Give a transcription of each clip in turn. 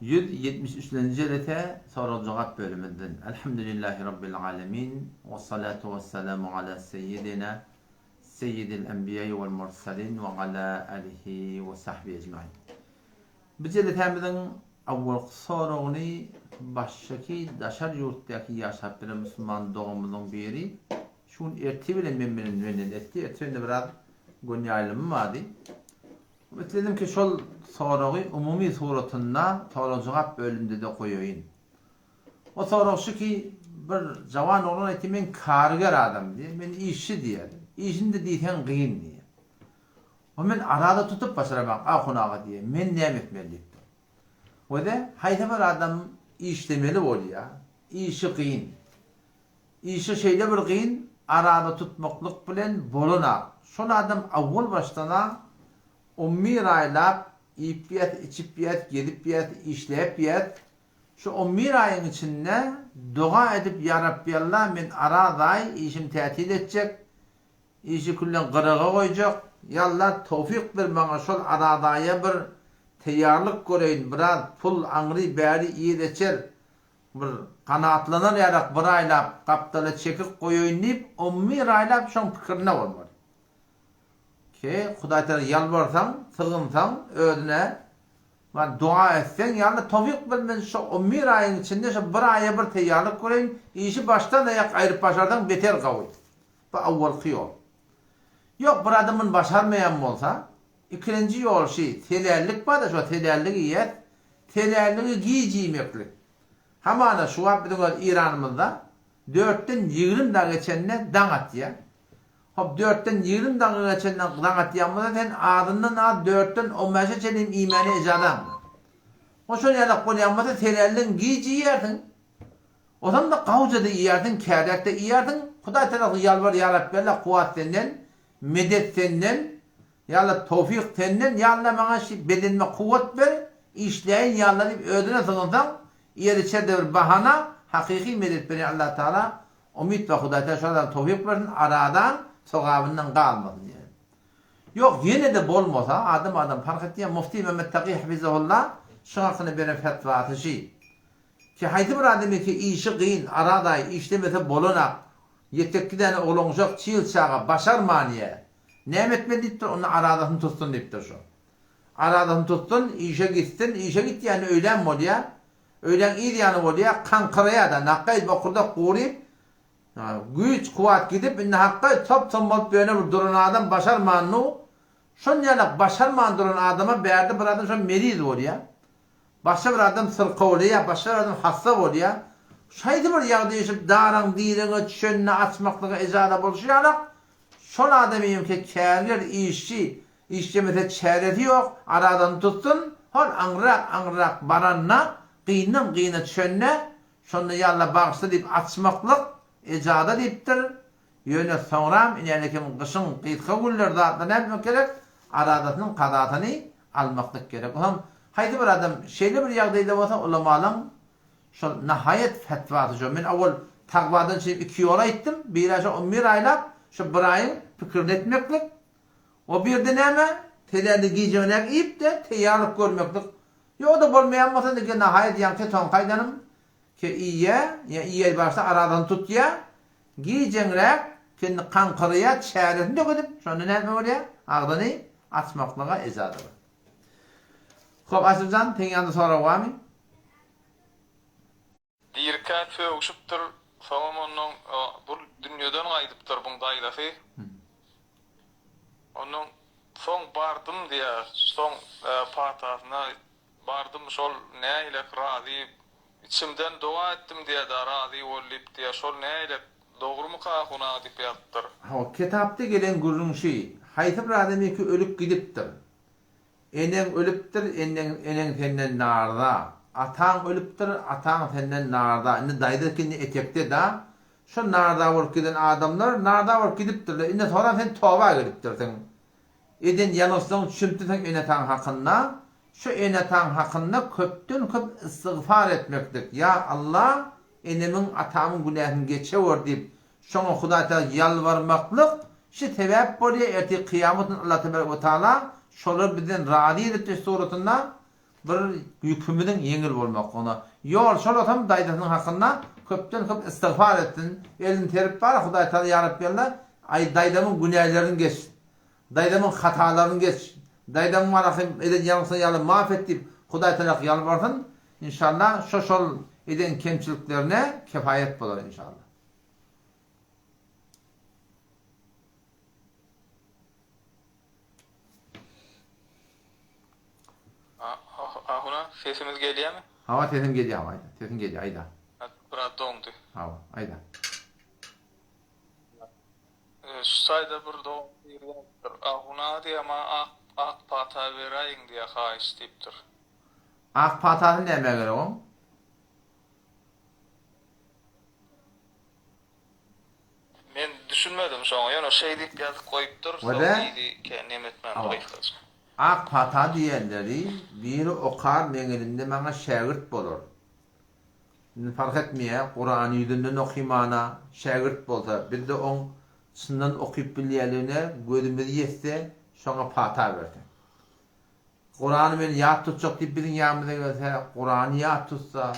173-nji jelese sorag-jogap bölümizden. Elhamdülillahi Rabbil alemin. We salatu we selamu ala seyyidina seyyidil enbiýai wal mursalin we ala alihi we sahbihi ecmain. Bu jelesämiziň awwalky soragyny başdaky daşary ýurtdaky ýaşap bilen musulman doganymyzyň biri şu gün ertir bilen men bilen menden etdi. Ertir indi biraz gün ýaýlymym bardy. Isledim ki şol soragy umumy suratynda sorag-jogap bölümde-de goýaýyn. O sorag şu ki, bir jawan oglan aýtdy, men karger adam diýýär, men işçi diýýär. Işim-de diýseň gyn diýýär. O men arada tutup başaramak, ahun aga diýýär, men näme etmeli diýipdir. We-de haýsy bir adam işlemeli bolýar, işi gyn. Işi şeýle bir gyn, arada tutmaklyk bilen bolanak. Şol adam awwal başdana on bir aýlap iýip ýat, içip ýat, gezip ýat, işläp ýat. Şu on bir aýyň içinde doga edip Ýarapbyalla men arazaý işim tätil etjek, işi küllen gyraga goýjak, Ýalla towfyk ber maňa şol arazaýa bir teýýarlyk göreýin, biraz pul aňry bäri iýer-içer, Bir ganatlanar ýarak bir aýlap gapdala çekip goýaýyn diýip, on bir aýlap şoň pikirinde bolmaly. Ki, Hudaýtagala ýalbarsaň, sygynsaň, özüne bar doga etseň, ýa-da towfyk ber men şo on bir aýyň içinde şo bir aýa bir teýýarlyk göreýin, işi başdan aýak aýryp başarsaň beter gawy. Bu awwalky ýol. Ýok, bir adam muny başarmaýan bolsa, ikilenji ýol şi, selällik bar-da, şo selälligi iýet, selälligi gij iýmeklik. Hamana, şu wagt biziň öz Eýranymyzda dörtden 20 dagy geçende daň atýar. Hop, dörtden 20 dagy geçende daň atýan bolsa, sen azyndan az dörtden on bäşe çenli hem iýmäne ejazaň bar. O şol ýalak bolýan bolsa, selälligiň gij iýersiň. Ozam-da gawja-da iýersiň, kädek-de iýersiň, Hudaý tarapy ýalbar ýa Rabbella kuwwat senden, medet senden, ýa Alla towfyk senden, ýa Alla maňa şi bedenime kuwwat ber, işläýin ýa Alla diýip özüne sygynsaň, iýer-içer-de bir bahana, hakyky medet berýän Alla Tagala umyt bar Hudaý Tagala şol adama towfyk bersin, aradan, sogabyndan galmasyn diýýän. Ýok, ýene-de bolmasa, adam adam parh etýär, Mufti Mehmet Taky hafizahullah şu hakynda beren fetwasy şi. Ki haýsy bir adam eke işi gyn, aradaý, işlemese bolanak, ýetekki däne oglanjak çyl çaga, başarman ýa. Näme etmeli diýipdir, onda aradasyny tutsun diýipdir şo. Aradasyny tutsun, işe gitsin, işe gitýände öýlän bolýa, öýläň yz ýany bolýa, kaňkyraýa-da, nakgaý bokurdak guryp, güýç, kuwwat gidip, indi hakgaý top-tom bolup ýöne bir duran adam başarman nu, şonýalak başarman duran adama bärde bir adam şo meriz bolýa. Başga bir adam syrkawlaýar, başga bir adam hassa bolýar. Şaýdy bir ýagdaý düşüp daraň direňe düşenine açmaklyga ejaza bolşy ýalak, şol adamyňky kärger, işçi, işlemese çäresi ýok, aradany tutsun, hol aňryrak aňryrak baranda, gyndan gyna düşende, şonda ýalla bagyşla diýip açmaklyk ejaza diýipdir. Ýöne soňram inälekim gyşyň gysga günleri zatlar näme etmek gerek? Aradasynyň kazasyny almaklyk gerek. Onsoň haýsy bir adam şeýle bir ýagdaýda bolsa ulamalaň şol nahaýat fetwasy şo. Men owal tagwadan çykyp iki ýol aýtdym. Biri şo on bir aýlap şo bir aýyň pikirini etmeklik. O birde näme? Teläni gijeňräk iýip-de teýýarlyk görmeklik. Ýok-da bolmaýan bolsa indi nahaýat ýaňky soňky aýdanym Ke iýýä, ýa iýer başda aradan tutýa, gijeňräk kendi kaňkyrýa, çäresini döküdip, şonda näme bolýa? Agzyny açmaklyga ejaza bar. Hop, Aşyrjan, seň ýanyňda sorag barmy? Dirikä sögüşipdir, soňam onnoň bul dünýeden gaýdypdyr buň daýzasy. Onnoň soň bardym diýýär, soň patasyna Bardym şol nägilek razy içimden doga etdim diýäda razy bol diýip diýä şol nägilek dogrumyka ahun aga diýip ýazypdyr. Hawa kitapda gelen gürrüň şi, haýsy bir adam ýeke ölüp gidipdir. Eneň ölüpdir, eneň eneň senden narza. Ataň ölüpdir, ataň senden narza. Indi daýza indi etekde da. Şo narza bolup giden adamlar narza bolup gidipdirler. Indi soran sen toba gelipdirsiň. Eden ýalňyşlygyň düşünipdirsiň ene-ataň hakynda, şu ene-ataň hakynda köpden-köp istigfar etmeklik, Ýa Alla, enemiň, atamyň günäsini geçewür diýip, şoňa Hudaý Tagala ýalbarmaklyk şi sebäp bolýar, ertir kyýamat güni Alla Tebarek we Taala şolary bizden razy edip diş suratynda. Bir ýükümiziň ýeňil bolmaklygyna. Ýol şolasam daýzasynyň hakynda köpden köp istigfar etsin, elini serip bar Hudaý Taala ýa Rabbi Alla, aý daýzamyň günälerini geç, daýzamyň hatalaryny geç, daýzamyň barahym eden ýalňyşlaryny ýa Alla maaf et diýip Hudaý Taala ýalbarsyn, inşallah şo şol eden kemçiliklerine kefaýet bolar inşallah. Ahuna, sesimiz gelýärmi? Hawa, sesiň gelýär, hawa, aýda. Sesiň gelýär, aýda. Biraz doňdy. Hawa, aýda. Şu saýda bir dogan biri ýazypdyr. Ahuna diýýär, maňa ak ak pata beräýiň diýýär, haýyş diýipdir. Ak patasy nämä gerek oň? Men düşünmedim şoňa ýöne şeý diýip ýazyp goýupdyr soň yzy kän neme etmändir gysgaça. Ak pata diýenleri biri okar meň elimde maňa şägirt bolar. Indi parh etmeýä Kurany ýüzünden okymana şägirt bolsa bizde oň çyndan okyp bilýäligine gözümiz ýetse şoňa pata bersek. Kurany men ýat tutjak diýip biziň ýanymyza gelse Kurany ýat tutsa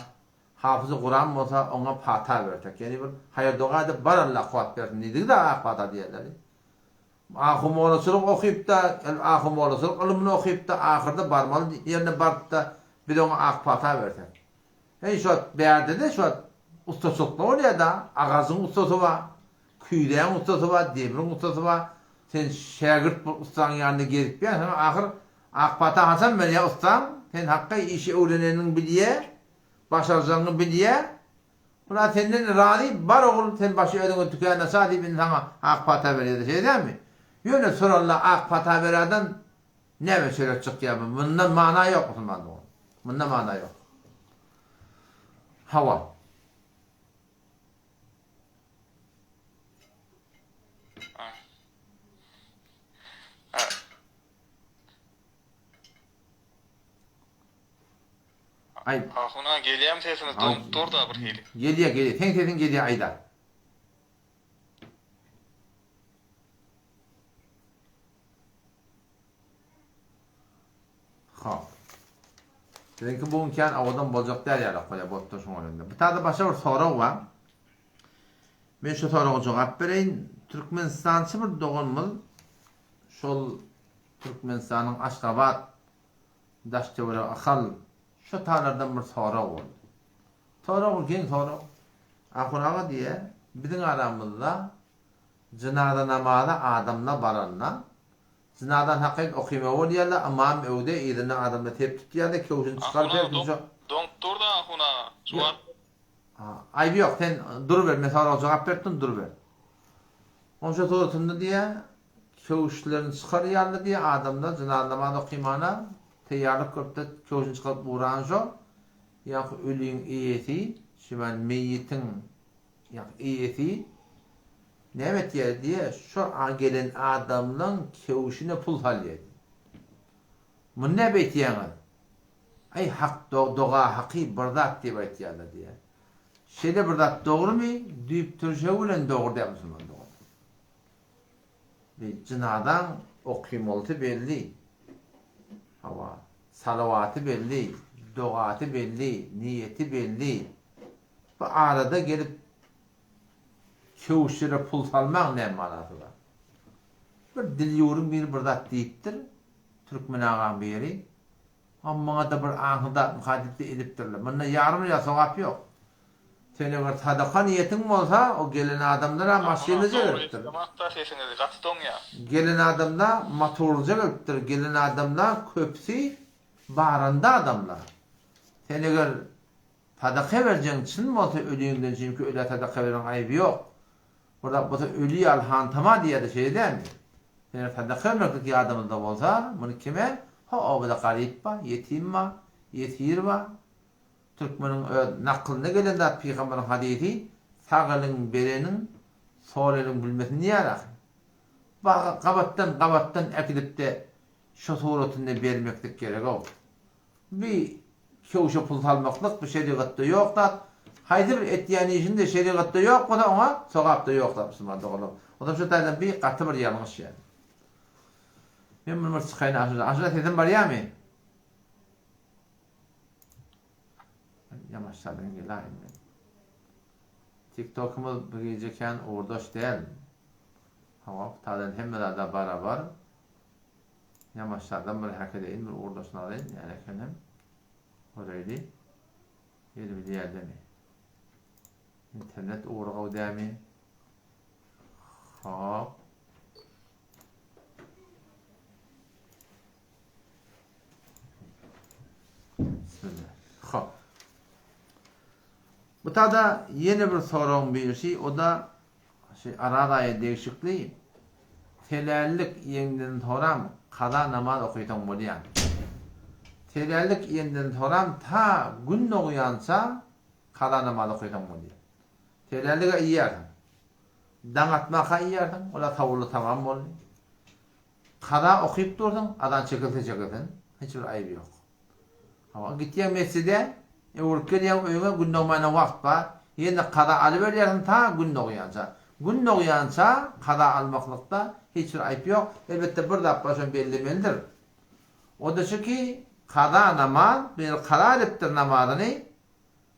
Hafyzy Kuran bolsa oňa pata bersek, ýagny bir haýyr-doga edip bar Allah kuwwat bersin diýdigi-de ak pata diýerleri. Ahun-mollaçylyk okyp-da, ahun-mollaçylyk ylmyny okyp-da, ahyrda barmaly ýerine baryp-da biz oňa ak pata bersek. Heý şu wagt bärde-de şu wagt ussaçylykda bolýar-da, agajyň ussasy bar, küýzäň ussasy bar, demriň ussasy bar. Sen şägirt bolup ussaň ýanynda gezip ýörseň ahyr ak pata haçan berýär ussaň, sen hakga işi öwreneniňi bilýär. Başarjagyňy bilýä. Hudaý senden razy, bar ogul, sen başy özüňe tükän aça diýip indi saňa ak pata berýär-de, şeýle dälmi? Ýöne soralla ak pata bererden näme çörek çykýar? Munda mana ýok musulman dogan. Munda mana ýok. Hawa. Aýt. Ahun aga gelýämi sesiňiz doňup durda bir hili. Gelýä gelýä seň sesiň gelýä aýda. Hop. Siziňki bu gün kän owadan boljak däl ýaly bolýar bolupdyr şoňa görä. Bu taýda başga bir sorag bar. Men şu soraga jogap bereýin. Türkmenistançy bir doganymyz şol Türkmenistanyň Aşgabat Daş-töwerek Ahal şo taýlardan bir sorag boldy. Sorag bir geň sorag. Ahun aga diýýär, biziň aramyzda jynaza namaza adamlar baranda, jynazany hakyt okyma bolýarlar, ymam öwde, yzyndan adamlar sep tutýarlar, köwşüni çykaryp Ahun her aga kim şo. doňup dur-da Ahun aga, jogap ber. Aýby ýok, sen duruber, men soraga jogap beripdim, duruber. Onça suratynda diýýär, köwüşlerini çykarýarlar diýýär, adamlar jynaza namaz okymana teýýarlyk görüp-de köwşüni çykaryp ugran şo, ýaňky öliň eýesi, şiban meýitiň ýaňky eýesi näme etýär diýýär, şo gelen adamlaň köwşüne pul salýar diýýär. Muny näme beýtýäňiz? Aý hak doga haky bir zat diýip aýtýarlar diýýär. Şeýle bir zat dogrymy? Düýp türşegi bilen dogry däl musulman doganlar. Bi jynazaň okymalysy belli. Hawa, salawaty belli, dogasy belli, niýeti belli. Bu arada gelip köwüşlere pul salmaň näme manasy bar? Bir dilýuryň biri bir zat diýipdir, türkmen agaň biri. A muňa-da bir aňsy zatmyka diýip-de edipdirler. Munda ýarym rýal sogap ýok. Sen eger sadaka niýetiň bolsa, o gelen adamlar-a maşynlyja gelipdir. Eşidemokda sesiňizi, gaty doňýa. Gelen adamlar motorlyja gelipdir, gelen adamlar köpüsi baranda adamlar. Sen eger sadaka berjegiň çyn bolsa öliňden çünki ölä sadaka bermegiň aýby ýok. Bir zat bolsa öli ýaly hantama diýýärdi şeýle dälmi? Eger sadaka bermeklik ýadymyzda bolsa, muny kime? Ho obada garyp bar, ýetim bar, ýesir bar. Türkmeniň öz nakylynda gelen zat pygamberiň hadysy, sag eliň bereniň sol eliň bilmesin diýýär ahy. Bagy gabatdan gabatdan äkidipde şo suratynda bermeklik geregow. Bi köwşe pul salmaklyk bu şerigatda ýok zat. Haýsy bir etýän işiňde şerigatda ýok bolsa oňa sogap-da ýok zat musulman doganlar. Onsoň şu taýdan bi gaty bir ýalňyş ýani. Men muny bir çykaýyn Aşyrjan. Aşyrjan sesim barýamy? Ýamaşjadan gelaýyn men. Tiktokymyz bu gije kän ugurdaş däl. Hawa, taýdan hemme zada barabar. Ýamaşjadan bir häk edeýin, bir ugurdaşyny alaýyn, näle ekenem. Göreýli. Gelibilýädemi? Internet ugry gowy dämi? Hop. Bismillah. Hop. Bu tada ýene bir soragyň birisi, o da şu Araz aýa degişikli. Selällik iýenden soram kaza namaz okysaň bolýar. Selällik iýenden soram ta gün dogýança kaza namaz okysaň bolýar. Selällige iýýärsiň. Daň atmaka iýýärsiň, ola sawuly tamam boldy. Kaza okyp dursuň, azan çekilse çekilsin, hiç bir aýby ýok. Hawa, gitýäň mesjide, öwrüp gelýäň öýüňe, gün dogmaýana wagt bar, ýene kaza alyberýärsiň ta gün dogýança. Gün dogýança kaza almaklykda hiç bir aýp ýok. Elbetde bir zat bar, şony bellemelidir. O-da şu ki, kaza namaz, biri kaza edipdir namazyny,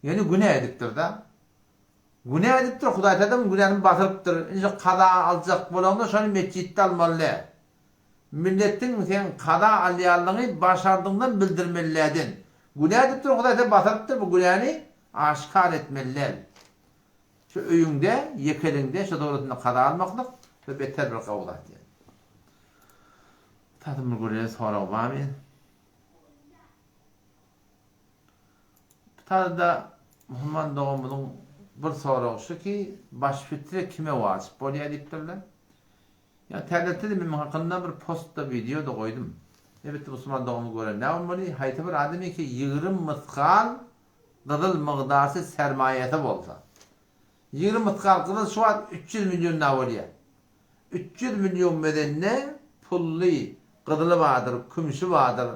ýöne günä edipdir-de. Günä edipdir, Hudaý Tagala muň günäsini basyrypdyr. Indi şo kaza aljak bolaňda şony metjitde almaly däl. Milletiň seň kaza alýanlygyňy başardygyňdan bildirmeli däden. Günä edipdir, Hudaý Tagala basyrypdyr, bu günäni aşgär etmeli däl. Şu öýüňde, ýekeliňde şo dogrusynda kaza almaklyk bu beter bir gowy zat ýa. Tatym bir göreli sorag barmy? Bu taýda musulman doganymyzyň bir soragy şu ki, baş fitre kime wajyp bolýar diýipdirler. Ýa täzetde-de men muň hakynda bir post-da, wideo-da goýdum. Elbetde musulman doganymyz gören näme bolmaly, haýsy bir adamyňky 20 mysgal gyzyl mygdarsy sermaýasy bolsa. 20 mysgal gyzyl şu wagt 300 million na bolýar. 300 million medende pully gyzyly bardyr, kümşi bardyr,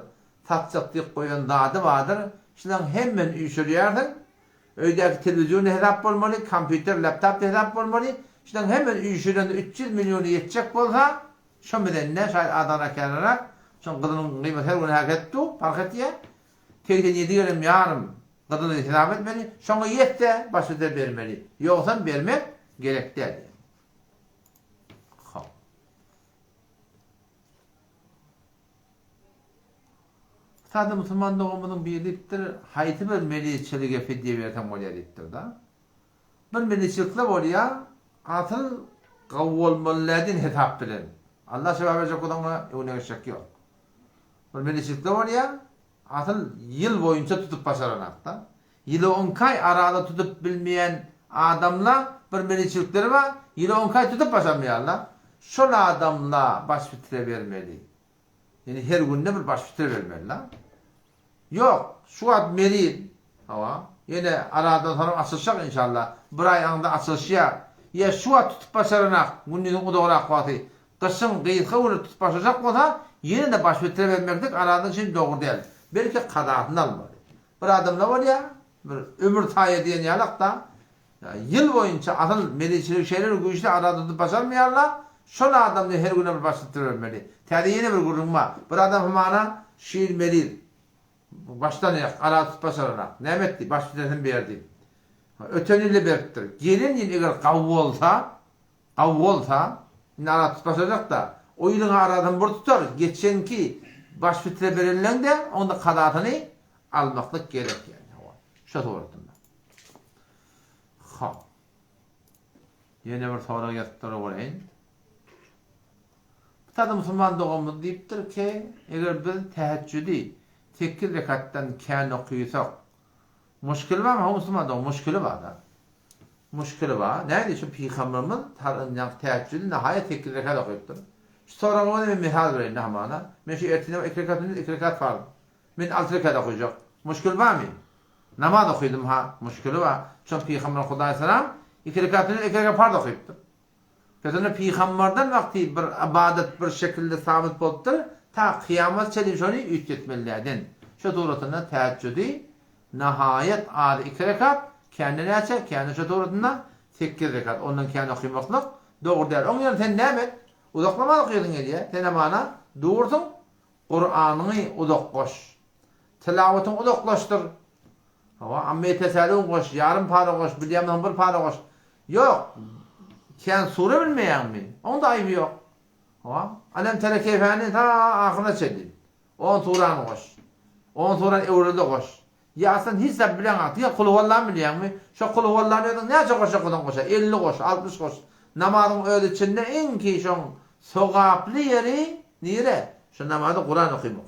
satjak diýip goýan zady bardyr, şulaň hemmesini üýşürýärsiň, öýdäki telewizion-da hesap bolmaly, kompýuter, laptop-da hesap bolmaly, şulaň hemmesini üýşürende 300 milliona ýetjek bolsa, şo medende, şaýat azanrak-känräk, şoň gyzylyň gyýmaty her gün hereket dur, parh etýär, 87 gerem ýarym gyzyly hesap etmeli, şoňa ýetse başga-da bermeli, ýogsam bermek gerek däl. Hop. Sada musulman doganymyzyň biri diýipdir, haýsy bir meliçilige fidýe berseň bolýar diýipdir-da. Bir meliçilikde bolýar, asyl gawy bolmaly däl diýen hesap bilen. Allah şypa berjek bolsa oňa öňüne geçjek ýok. Bir meliçilikde bolýar, asyl ýyl boýunça tutup başaranakda. Ýyly on iki aý arada tutup bilmeýän adamla bir meliçilikleri bar, ýyly on iki aý tutup başarmaýarlar. Şol adamla baş fitre bermeli. Ýani her günde bir baş fitre bermeli-la. Ýok, şu wagt meli, hawa, ýene aradan soňam açylyşjak inşallah. Bir aý aňda açylyşýar. Ýa şu wagt tutup başaranak, gündiziň uzagrak wagty, gyşyň gysga güni tutup başarjak bolsa, ýene-de baş fitre bermeklik aradan üçin dogry däl. Belki kazasyny almaly. Bir adamda bolýar, bir ömür taýa diýen ýalak-da, ýyl boýunça asyl meliçilik şeýle bir güýçli adam tutup başarmaýarlar, şol adamda her güne bir baş tutdurybermeli. Täze ýene bir gürrüň bar. Bir adam hamana şu ýyl meliz, başdan aýak ara tutup başaranak. Näme etdi? Baş tutesini berdi. Öten ýyl-da beripdir. Gelen ýyl eger gawy bolsa, Gawy bolsa, indi ara tutup başarjak-da. O ýylyň arasyny bir tutar, geçenki baş fitre berenleň-de, onda kazasyny almaklyk gerek ýaly. Hawa, şo suratynda. Hop. Ýene bir sorag ýazypdyr göreýin. Bu taýda musulman doganymyz diýipdir ki, eger biz täheçjüdi 8 rekatdan kän okysak, muşkili barmy? Hawa musulman dogan, muşkili bar-da. Muşkili bar. Näme üçin Pygamberimiz ýaňky täheçjüdi nahaýat sekiz rekat okypdyr? Şu soragyňyza men mysal bereýin hamana. Men şu ertinem iki rekat gündiz iki rekat farz. Men alty rekat okyjak. Muşkil barmy? Namaz okydym ha, muşkili bar. Şon Pygamber Hudaý salam iki rekat gündiz iki rekat farz okypdyr. Pes onda Pygamberden wagty bir ybadat bir şekilde sabyt bolupdyr, ta kyýamat çenli şony üýtgetmeli däden. Şo suratynda täheçjüdi Nahaýat azy iki rekat, kände näçe, kände şo suratynda sekiz rekat, ondan kän okymaklyk dogry däl. Oň ýerine sen näme et? Uzak namaz okaýasyň gelýär, sen hamana dursuň, Kuranyňy uzak goş. Tilawatyňy uzaklaşdyr. Hawa, amma ýetesäligiň goş, ýarym para goş, bilýän bolsaň bir para goş. Ýok. Kän sure bilmeýäňmi? Oň-da aýby ýok. Hawa, alem tere keýfäni ta ahyryna çenli. On surany goş. On surany öwrelde goş. Ýa sen hiç zat bileňok, diňe Kulhuwallany bilýäňmi? Şo Kulhuwallany özüň näçe goşjak bolsaň goşa, 50 goş, 60 goş. Namazyň öz içinde iň ki şoň sogaply ýeri nire? Şo namazda Kuran okymak.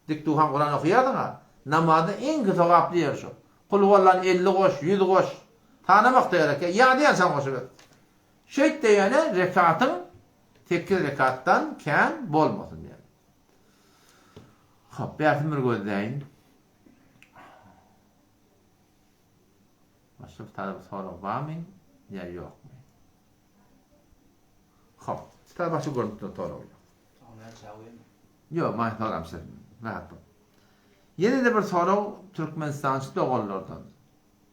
Dik duhan Kuran okaýarsyň-a. Namazda iň ki sogaply ýeri şo. Kulhuwallany 50 goş, 100 goş. Sanamak-da gerek ýa. Ýadýançaň goşuber. Şeýt-de ýöne rekatyň sekiz rekatdan kän bolmasyn diýýär. Hop, bärsin bir gözläýin. Başga bir tane bir sorag barmy ýa ýokmy? Hop, bir başga görnüp duran sorag ýok. Ýok, maňa soram sen. Rahat bol. Ýene-de bir sorag Türkmenistançy doganlardan.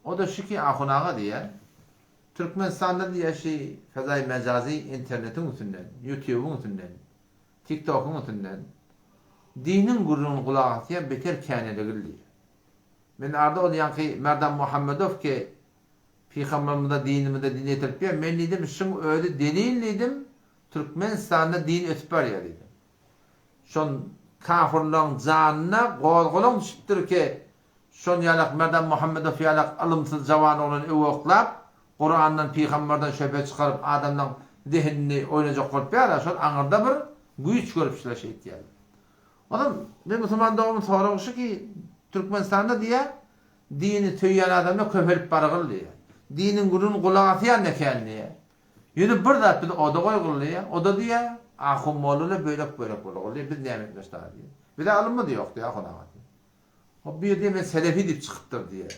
O-da şu ki Ahun aga diýýär. Türkmenistanda diýýär şi fezaý mejazy internetiň üstünden, ýutubyň üstünden, tiktokyň üstünden diniň gürrüňini gulak asýan beter käneligil diýýär. Men arda ol ýaňky Merdan Muhammedow ki pygamberimize dinimize din ýetirip ýör, men diýdim şuň özi delil diýdim Türkmenistanda din ösüp barýar diýdim. Şon kafyrlaň janyna gozgalaň düşüpdir ki Şon ýalak Merdan Muhammedow ýalak ylymsyz jawan oglany öwe oklap, Kurandan, pygamberden şöbhe çykaryp adamlaň zehinini oýnajak bolup ýara, şol aňyrda bir güýç görüp şular şeýtýärler. Onam men musulman doganymyň soragy şu ki, Türkmenistanda diýýär, dini söýýän adamlar köpelip bargyl diýýär. Diniň gürrüňini gulak asýan-da kän diýýär. Ýöne bir zat bizi oda goýgul diýýär. Oda diýýär, ahun mollalar bölek-bölek bolgul diýýär, biz näme etmeli şulara diýýär. Bize ylymyz ýok diýýär ahun aga diýýär. Hop bir diýe men selefi diýip çykypdyr diýe.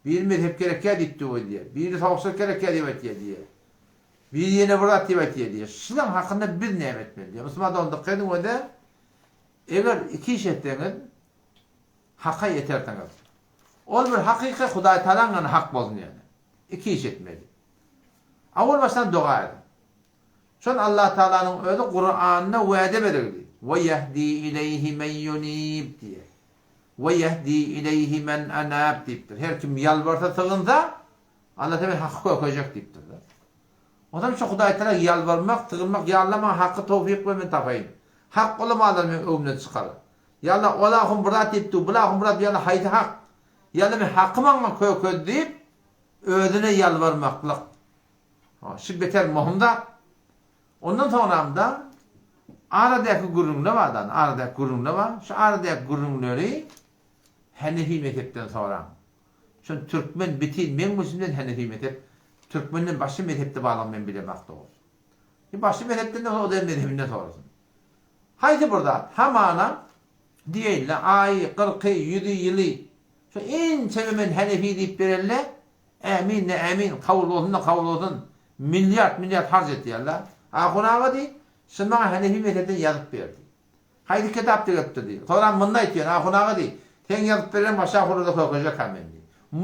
Biri mezhep gerekýä diýip dur diýe. Biri sowukçylyk gerekýä diýip aýtýa diýe. Biri ýene bir zat diýip aýtýa diýe. Şulaň hakynda biz näme etmeli diýe. Musulman dogan dykgat ediň öde eger iki iş etseňiz haka ýetersiňiz. Ol bir hakyky Hudaý Tagalaň hak bolsun ýöne. Iki iş etmeli. Awal başdan doga ediň. Şol Allah Tagalanyň özi Kuranda wade berigdi. We ýehdi ileýhi men ýunib diýýär. We ýehdi ileýhi men anab diýipdir. Her kim ýalbarsa, sygynsa, Allah Tagala haky kökejek diýipdir. Ondan şu Hudaý Tagala ýalbarmak, sygynmak, ýa Allah maňa haky towfyk ber men tapaýyn. Hak ulamalar meň öňümden çykar. Ýa Allah ol ahun bir zat diýip dur, bul ahun bir zat, ýa Allah haýsy hak? Ýa Allah men haky maňa kökez diýip, özüne ýalbarmaklyk. Şu beter möhüm zat. Ondan soňramda aradaky gürrüňler bar dan, aradaky gürrüňler bar. Şu aradaky gürrüňleri Hanefi mezhepden soraň. Şony türkmen bitin meň bilşimden Hanefi mezhep türkmenden başga mezhepde barlygyny men bilemok dogrusy. Bir başga mezhepden de bolsa o da mezhebinden sorasyn. Haýsy bir zat hamana diýeýinle aýy, kyrky, ýüzi, ýyly şu ençeme men Hanefi diýip berende Ämin ne ämin, kabul bolsun da kabul bolsun. Milliard milliard harç etýärler. Ahun aga diý, şuny maňa Hanefi mezhepden ýazyp ber diý. Haýsy kitapda gelipdir diý. Soňram munda aýtýan, Ahun aga diý, seň ýazyp beren başga ahunlarda kökejek-ä men diý.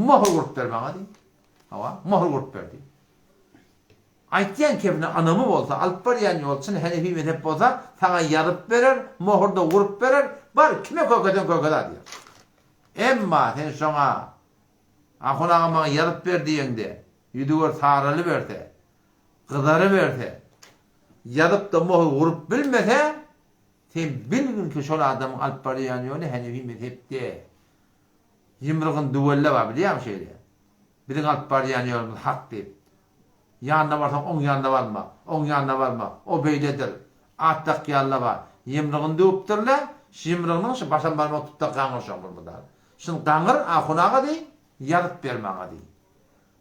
Möhür urup ber maňa diý. Hawa, möhür urup ber diý. Aýtýan kepine ynamy bolsa, alyp barýan ýol çyn Hanefi mezhep bolsa, saňa ýazyp berer, möhür-de urup berer, bar, kime kökeseň kökez-ä diýer. Emma sen şoňa Ahun aga maňa ýazyp ber diýeňde, ýüzi gör saralyberse, gyzaryberse, ýazyp-da mohy gurup bilmese, sen bilgin ki şol adamyň alyp barýan ýoly Hanefi mezhepde. Ýumrugyny düwelle bar bilýäňmi şeýle. Biziň alyp barýan ýolumyz hak diýip. Ýanyna barsaň oň ýanyna barma, oň ýanyna barma, o beýledir. At dakýanlar bar. Ýumrugyny düwüpdirler, şu ýumrugynyň şu başam barmagy tutda gaňyr şoň bir mydar. Şuny gaňyr, ahun aga diý, ýazyp ber maňa diý.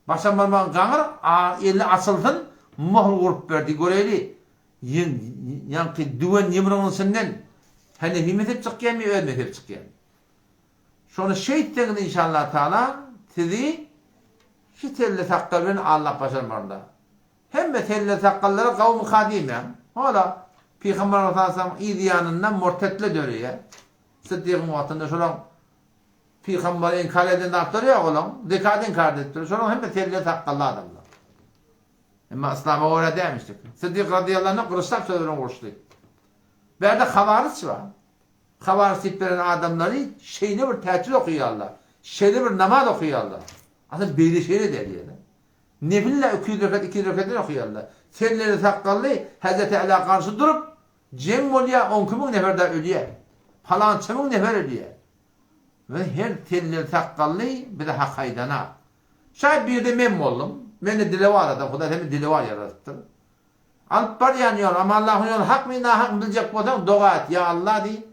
Başam barmagyň gaňyr, a eli açylsyn, möhür urup ber diý, göreýli. Ýeň, ýaňky düwen ýumrugynyň içinden Hanefi mezhep çykýarmy, öz mezhep çykýarmy? Şony şeýtseňiz inşallah taala sizi şu selle sakgal bilen aldap başarmarlar. Hemme selle sakgallara gawmyka diýmäň. Hala Pygamber aleyhissalam yz ýanynda murtetle döreýär. Syddygyň wagtynda şolaň Pygamberi inkar eden zatlary ýok olaň. Zekady inkar edipdir. Şolaň hemme selle sakgally adamlar. Emma yslama görä dämişdik. Syddyk radyýallahu anh gylyçlap söz bilen uruşdy. Bärde hawaryç bar. Hawaryç diýip beren adamlary şeýle bir tätil okaýarlar. Şeýle bir namaz okaýarlar. Asyl beýle şeýle däl diýýärler. Nefil-le 200 rekat, 200 rekatdan okaýarlar. Selleli sakgally Hezreti Älä garşy durup, jeň bolýar, on iki müň nefer dagy ölýär. Palança müň nefer ölýär. We her selleli sakgally bize hak aýdanak. Şaýat birde men boldum. Mende dilewar adam, Hudaý seni dilewar ýaradypdyr. Alyp barýan ýol, Amanlahyň ýoly hakmy, nahakmy biljek bolsaň, doga et, ýa Alla diý.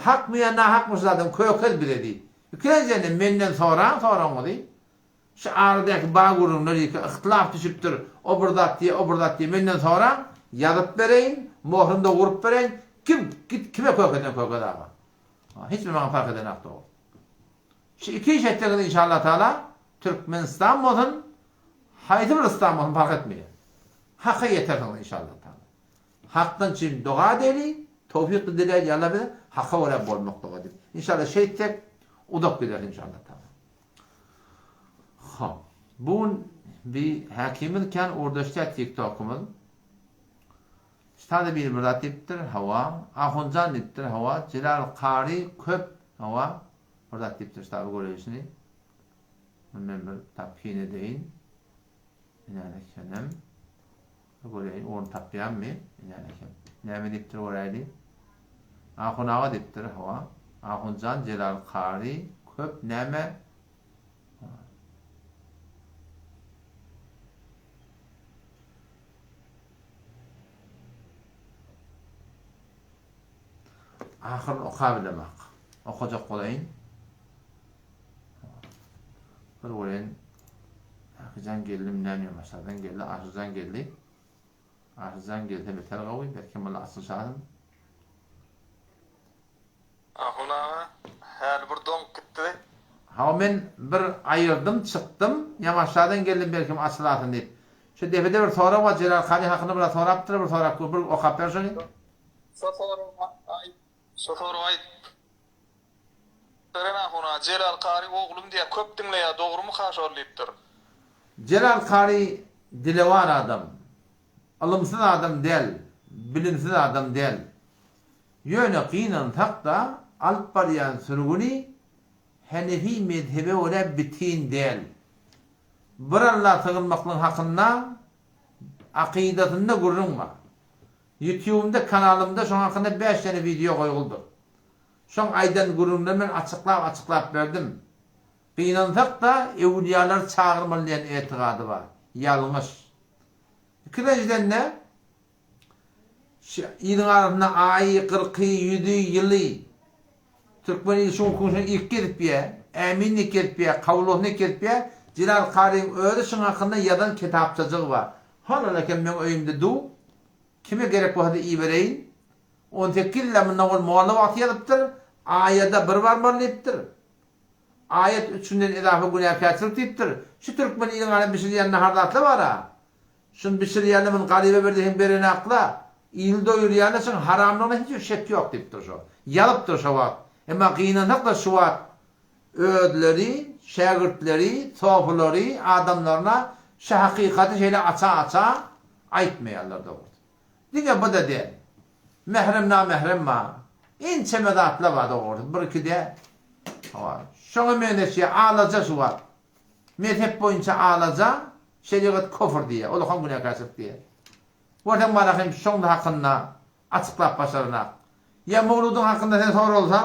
Hakmy ýa nahakmy şu zadyň kökez bize diý. Ikilenjende menden soraň soragyňyzy. Şu aradaky bar gürrüňler ýeke yhtylaf düşüpdir, o bir zat diýýär, o bir zat diýýär, menden soraň, ýazyp bereýin, mohruny-da urup bereýin, kim, git kime kökezden kökez aga. Hiç bir maňa parh edenak dogry. Şu iki iş etseňiz inşallah taala Türkmenistan bolsun, haýsy bir yslam bolsun parh etmeýär. Haka ýetersiňiz inşallah taala. Hakdan çyn doga edeli, towfik diläýli Alla bize haka görä bolmaklyga diýip. Inşallah şeýtsek uzak gider inşallah taala. Hop. Bu gün bir häkimiz kän ugurdaşýar TikTokymyz. Ştada biri bir zat diýipdir, hawa. Ahunjan diýipdir, hawa. Jelal Kary köp, hawa. Bir zat diýipdir, ştada göreýşini. Men bir tapgyn edeýin. Inen ekenim. Göreýin, orun tapýarmy? Inen eken. Näme diýipdir göräýli. Ahun aga diýipdir, hawa. Ahunjan Jelal Kary köp näme? Ahyryny okabilemak. Okajak bolaýyn. Bir göreýin. Akyjan geldim, näme ýamaşlardan geldi, Aşyrjan geldi. Aşyrjan gelse beter gowy, belki muny açyşaryn. Ahun aga, häli bir doňup gitdi. Hawa men bir aýyrdym çykdym, ýamaşlardan geldim belkim açylarsyn diýip. Şu depede bir sorag bar Jelal Kary hakynda biraz sorapdyr bir sorap gör bir okap ber şony. Şo soragy aýt. Şo soragy aýt. Beren ahun aga, Jelal Kary oglum diýýär köp diňleýär dogrumyka şol diýipdir. Jelal Kary dilewar adam. Ylymsyz adam däl, bilimsiz adam däl. Ýöne gynansak-da, alyp barýan sürgüni Henefi mezhebe görä bitin däl. Bir Alla sygynmaklygyň hakynda akydasynda gürrüň bar. Ýutubymda kanalymda şoň hakynda bäş däne wideo goýguldyr. Şoň aýdan gürrüňlerini men açyklap-açyklap berdim. Gynansak-da, öwülýalary çagyrmaly diýen etigady bar. Ýalňyş. Ikilenjiden-de, Şu iliň arasynda aýy, kyrky, ýüzi, ýyly. Türkmen ili şu günki gün şony ilk gezip ýa, ämin diýip gezip ýa, kabul bolsun diýip gezip ýa, Jelal Karyň özi şuň hakynda ýazan kitapçajygy bar. Hol eken meň öýümde du, kime gerek bolsa-da ibereýin. On sekiz ýyl mundan ol molla wagty ýazypdyr, aýada bir barmaly diýipdir. Aýat üç günden ezafa günäkärçilik diýipdir. Şu türkmen iliň arasynda bişirilýän nahar zatlar bar-a. Şuny bişirýände muny garyba ber diýseň berenakla, ili doýurýanda şuň haramlygyna hiç bir şek ýok diýipdir şo. Ýazypdyr şo wagt. Emma gynansak-da şu wagt özleri, şägirtleri, sofulary adamlaryna şu hakykaty şeýle aça-aça aýtmaýarlar dogrusy. Diňe bu-da däl. Mährem namährem bar. Ençeme zatlar bar dogrusy, bir-iki däl. Hawa. Şoňa meňzeş ýa alaja şu wagt. Mezhep boýunça alaja şerigat kofr diýýär, ulakan günäkärçilik diýýär. Görseň bana hem şoň hakynda açyklap başaranak. Ýa mowludyň hakynda sen soralsa,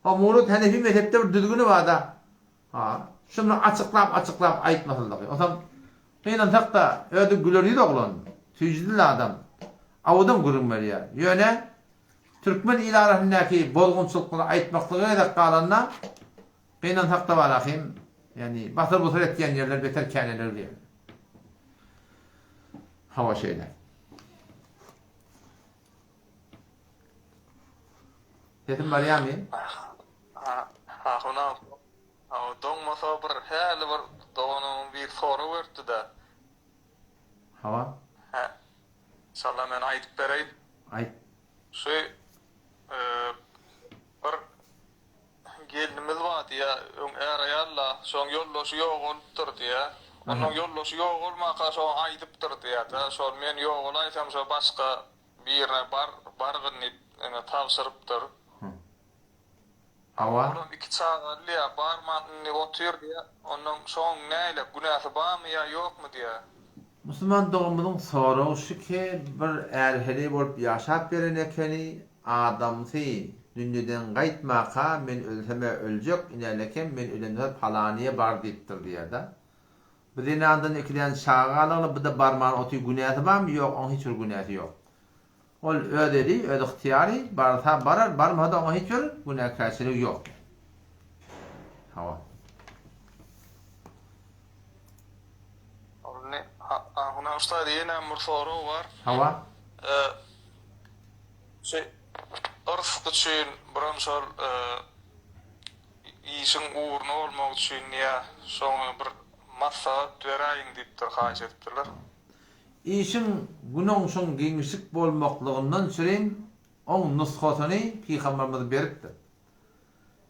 ha mowlud henefi mezhepde bir düzgüni barda, ha şuny açyklap açyklap aýtmasyzlygy. Onsoň gynansak-da özi güler ýüz oglan, süýji dilli adam. Awadan gürrüň berýär. Ýöne türkmen il arasyndaky bozgunçylyklary aýtmaklyga gezek galanda Gynansakda bar ahym, ýagny basyr-busur etýän ýerler beter käneler diýen. Hawa şeýle. Sesim barýarmy? Ahun aga, doňmasa bir häli bir doganyň biri sorag beripdi-de. Hawa. Hä. Inşallah men aýdyp bereýin. Aýt. Şu bir Gelnimiz bar diýýä, öň är-aýal-da, şoň ýoldaşy ýogalypdyr diýýä. Onuň ýoldaşy ýogalmaka şoňa aýdypdyr diýýä-de, şol men ýogalaýsam şo başga birine bar, bargyn diýip, ine, tabşyrypdyr. Hawa. Olam iki çagaly diýýär, barman indi otyr diýýär. Onnoň şoň näle günäsi barmy ýa ýokmy diýýär. Musulman doganymyzyň soragy şu ki, bir är-heleý bolup ýaşap ýören ekeni, adamsy dünýeden gaýtmaka men ölsem-ä öljek, inälekem men ölemde palanyýa bar diýipdir diýýär-de. Bu zenandan ikiden çaga galygly, bu-da barman otyr günäsi barmy? Ýok, oň hiç bir günäsi ýok. Ol öz eli, öz ygtyýary, barsa barar, barmasa-da oňa hiç bir günäkärçiligi ýok. Hawa. Indi Ahun ustad ýenem bir sorag bar. Hawa. Şu yrsg üçin biram şol işiň ugruna bolmak üçin diýä şoňa bir maslahat beräýiň diýipdir haýyş edipdirler. Işiň günoňşuň giňişlik bolmaklygyndan çürin oň nusgasyny Pygamberimiz beripdir.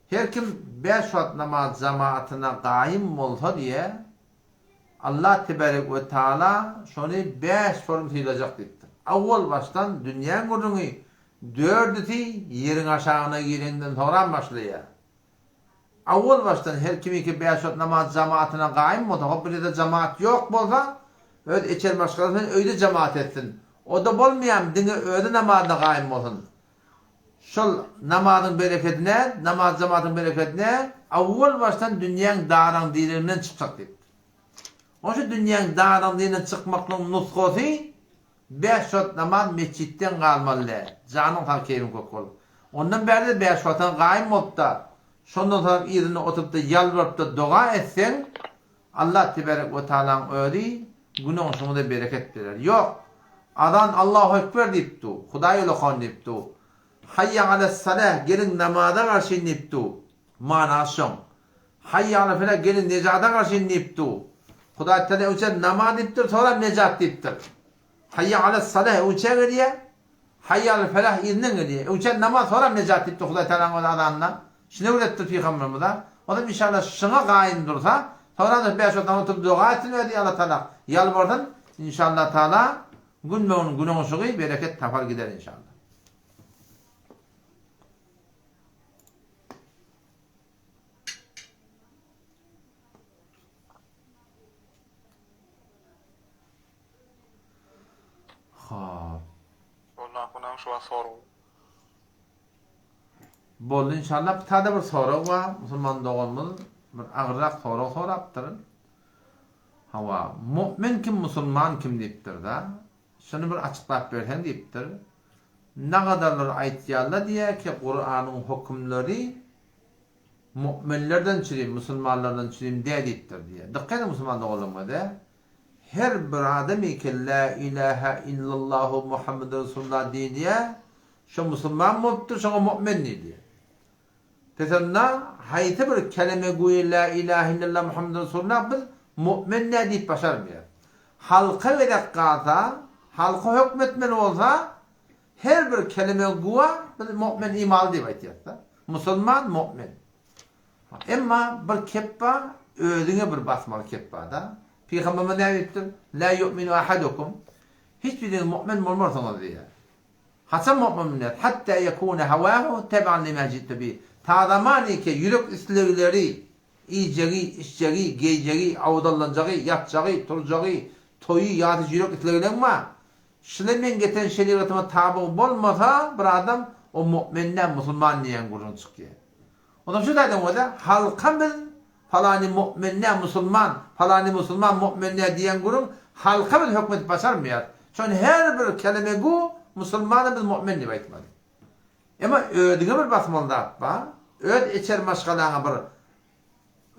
Her kim bäş wagt namaz jamaatyna gaýym bolsa diýe, Allah tebarek we taala şony bäş forum sylajak diýipdir. Awwal başdan dünýäň gürrüňi dördüsi ýeriň aşagyna gireňden soňram başlaýar. Awwal başdan her kimiki bäş wagt namaz jamaatyna gaýym bolsa, hop bir ýerde jamaat ýok bolsa, öz içeri maşgalasy bilen öýde jamaat etsin. O-da bolmaýam diňe özi namazyna gaýym bolsun. Şol namazyň berekedine, namaz jamatyň berekedine awwal başdan dünýäň daraň diriginden çykjak diýipdir. Onuň üçin dünýäň daraň diriginden çykmaklygyň nusgasy Bäş wagt namaz metjitden galmaly däl. Janyň sag keýpiň kök bolup. Ondan bärde bäş wagtyňa gaýym bolup-da, şondan soňam yzynda oturyp-da ýalbaryp-da doga etseň, Allah tebarek we taalaň özi günoňşuňyza bereket berer. Ýok, azan Allahu ekber diýip du, Hudaý ulakan diýip du, Haýýa alas-salah geliň namaza garşy diýip du, manasy şoň. Haýýa ala-felah geliň nejata garşy diýip du. Hudaý Tagala öňçä namaz diýipdir, soňra nejat diýipdir. Haýýa alas-salah öňçä gelýär, Haýýa alal-felah yzyndan gelýär. Öňçä namaz, soňra nejat diýipdir Hudaý Tagalaň özi azanynda. Şuny öwredipdir Pygamberimize. Onam inşallah şuňa gaýym dursa, soňra-da bäş wagt namaz oturyp doga etsin özi Alla Tagala ýalbarsyn, inşallah Tagala günbe-gün günüň yşygy bereket tapar gider inşallah. Hop. Boldy şu wagt sorag. Boldy inşallah. Bir tane bir sorag bar. Musulman doganymyz bir agyrrak sorag sorapdyr. Hawa, mu'min kim, musulman kim diýipdir-da. Şuny bir açyklap berseň diýipdir. Nagadarlar aýtýarlar diýýär ki, Kuranyň hökümleri mu'minlerden çürim, musulmanlardan çürim däl diýipdir diýýär. Dykgat ediň musulman doganlarym de. Her bir adam ki la ilaha illallahu Muhammedur Resulullah diýýär, şo musulman bolupdyr, şoňa mu'min diýilýär. Pes onda haýsy bir keleme güýe la ilahe illallah Muhammedur Resulullah biz mu'min nä diýip başarmaýarys. Halka gezek galsa, halka hökmetmeli bolsa, her bir keleme güwa biz mu'min imanly diýip aýtýarys-da. Musulman mu'min. Emma bir kep bar, özüňe bir basmaly kep bar-da. Pygamberimiz näme diýipdir? La yu'minu ahadukum. Hiç biriňiz mu'min bolmarsyňyz diýýär. Haçan mu'min bolýar? Hatta yekune hawahu teb'an lima ji'tu bih. Ta zamaniki ýürek islegleri, iýjegi, içjegi, geýjegi, awdallanjagy, ýatjagy, turjagy, toýy, ýasy ýürek islegleň bar. Şule meň getiren şerigatyma tabyg bolmasa bir adam o mu'min däl musulman diýen gürrüň çykýar. Onsoň şu taýdan bolsa halka biz Palany mu'min nä musulman, palany musulman mu'min nä diýen gürrüň halka biz höküm edip başarmaýarys. Şony her bir kelemegu musulmana biz mu'min diýip aýtmaly. Emma özüňe bir basmaly zat bar, öz içeri maşgalaňa bir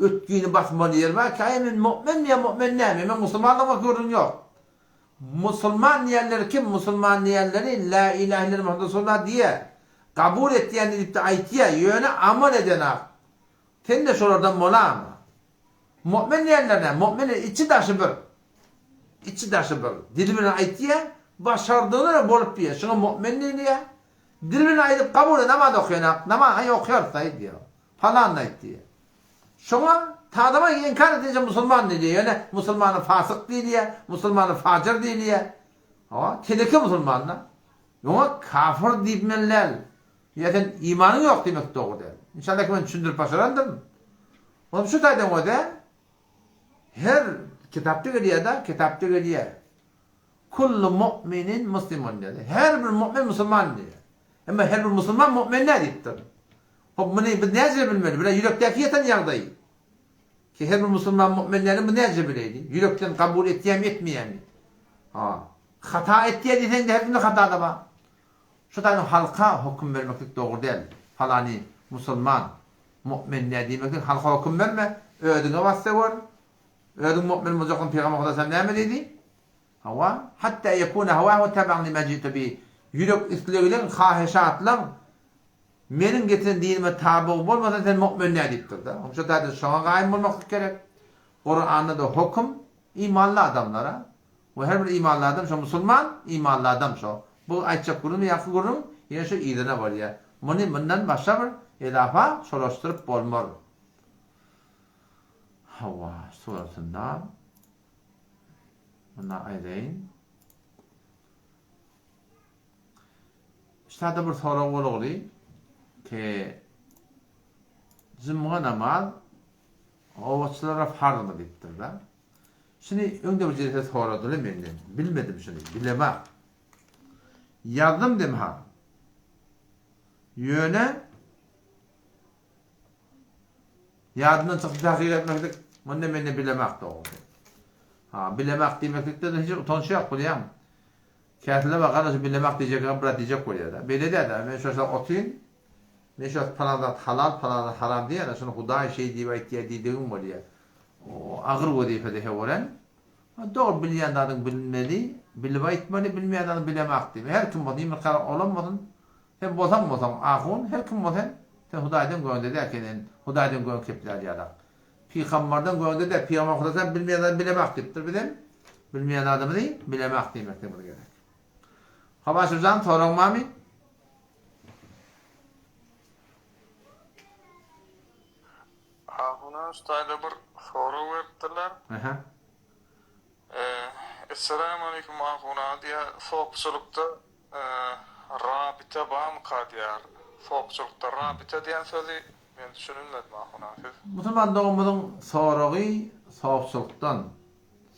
ötgini basmaly ýer bar ki, aý men mu'minmi ýa mu'min nämi, men musulmanlygyma gürrüň ýok. Musulman diýenleri kim? Musulman diýenleri La ilahe illallah Muhammed Resulullah diýýär. Kabul etýän diýip-de aýtýar, ýöne amal edenak. Sen-de şolardan bolama. Mu'min diýenler näme? Mu'min içi daşy bir. Içi daşy bir. Dili bilen aýtýar, başardygyna bolup diýýär. Şuňa mu'min diýilýär. Dili bilen aýdyp kabul et, namaz okaýanak, namaz aý okaýarys aý diýýär. Palan aýt diýýär. Şoňa tadama inkar edince musulman diýilýär. Ýöne musulmana fasyk diýilýär, musulmana fajyr diýilýär. Hawa, teleke musulmanda. Oňa kafir diýmeli däl. Ýa sen imanyň ýok diýmek dogry däl. Inşallah ki men düşündirip başarandyryn. Onuň şu taýdan özi her kitapda gelýär-de, kitapda gelýär. Kullu mu'minin muslimun diýýär. Her bir mu'min musulman diýýär. Emma her bir musulman mu'min däl diýipdir. Hop muny biz näce bilmeli? Bile ýürekdäki ýatan ýagdaý. Ki her bir musulman mu'min däl, bu näce bileýli? Ýürekden kabul etýärmi, etmeýärmi? Ha. Hata etýär diýseň-de her kimde hata-da bar. Şu taýdan halka hokum bermeklik dogry däl. Palany musulman, mu'min däl diýmeklik halka hokum berme, özüňe basda gör. Özüň mu'min boljaksyň Pygamber Hudaý näme diýdi? Hawa, hatta yekuna hawahu taban lima ji'tu bi. Ýürek islegliň, haheşatlaň meniň getiren dinime tabyg bolmasa sen mu'min däl diýipdir-de. Şu taýdan şoňa gaýym bolmaklyk gerek. Kuranda-da hokum imanly adamlara We her bir imanly adam şo musulman, imanly adam şo. Bu aýtjak gürrüňim ýaňky gürrüň ýene şo yzyna barýar. Muny mundan başga bir edafa çolaşdyryp bolmaz. Hawa, suratynda munda aýdaýyn. Ştada bir sorag bolugly ke jumga namaz owaçylara farzmy diýipdir-de. Şuny öňde bir jelse soradylar menden. Bilmedim şuny, bilemok. Ýazdym demha. Ýöne ýadymdan çykdy tahkyk etmeklik, munda mende bilemok dogrusy. Ha, bilemok diýmeklikde-de hiç utanç ýok, bilýäňmi? Käteler bar, gardaşym bilemok diýjek, biraz diýjek bolýar-da. Beýle däl-de, men şo şo otyryn, men şo palan zat halal, palan zat haram diýýän, şuny Hudaý şeý diýip aýtýar diýdigim bolýar. Agyr wezipede heworen. Dogry bilýän zadyň bilmeli, bilip aýtmaly, bilmeýän zadyň bilemak diýme. Her kim bolsun, ýumurtga olam bolsun, sen bolsaň bolsaň ahun, her kim bolsun, sen Hudaýdan göňde däl sen Hudaýdan göň keplär ýalak. Pygambardan göňde däl, pygambar Hudaý sen bilmeýän zadyň bilemak diýipdir bizem. Bilmeýän zadymyzy bilemak diýmekligimiz gerek. Hawa Aşyrjan soragyň barmy? Ahuna ustada bir sorag beripdirler. Aha. Esselamu aleýkum Ahuna diýýär, sopçulykda rabita barmyka diýýär. Sopçulykda rabita diýen sözi men düşünilmedim Ahuna siz. Musulman doganymyzyň soragy sopçulykdan,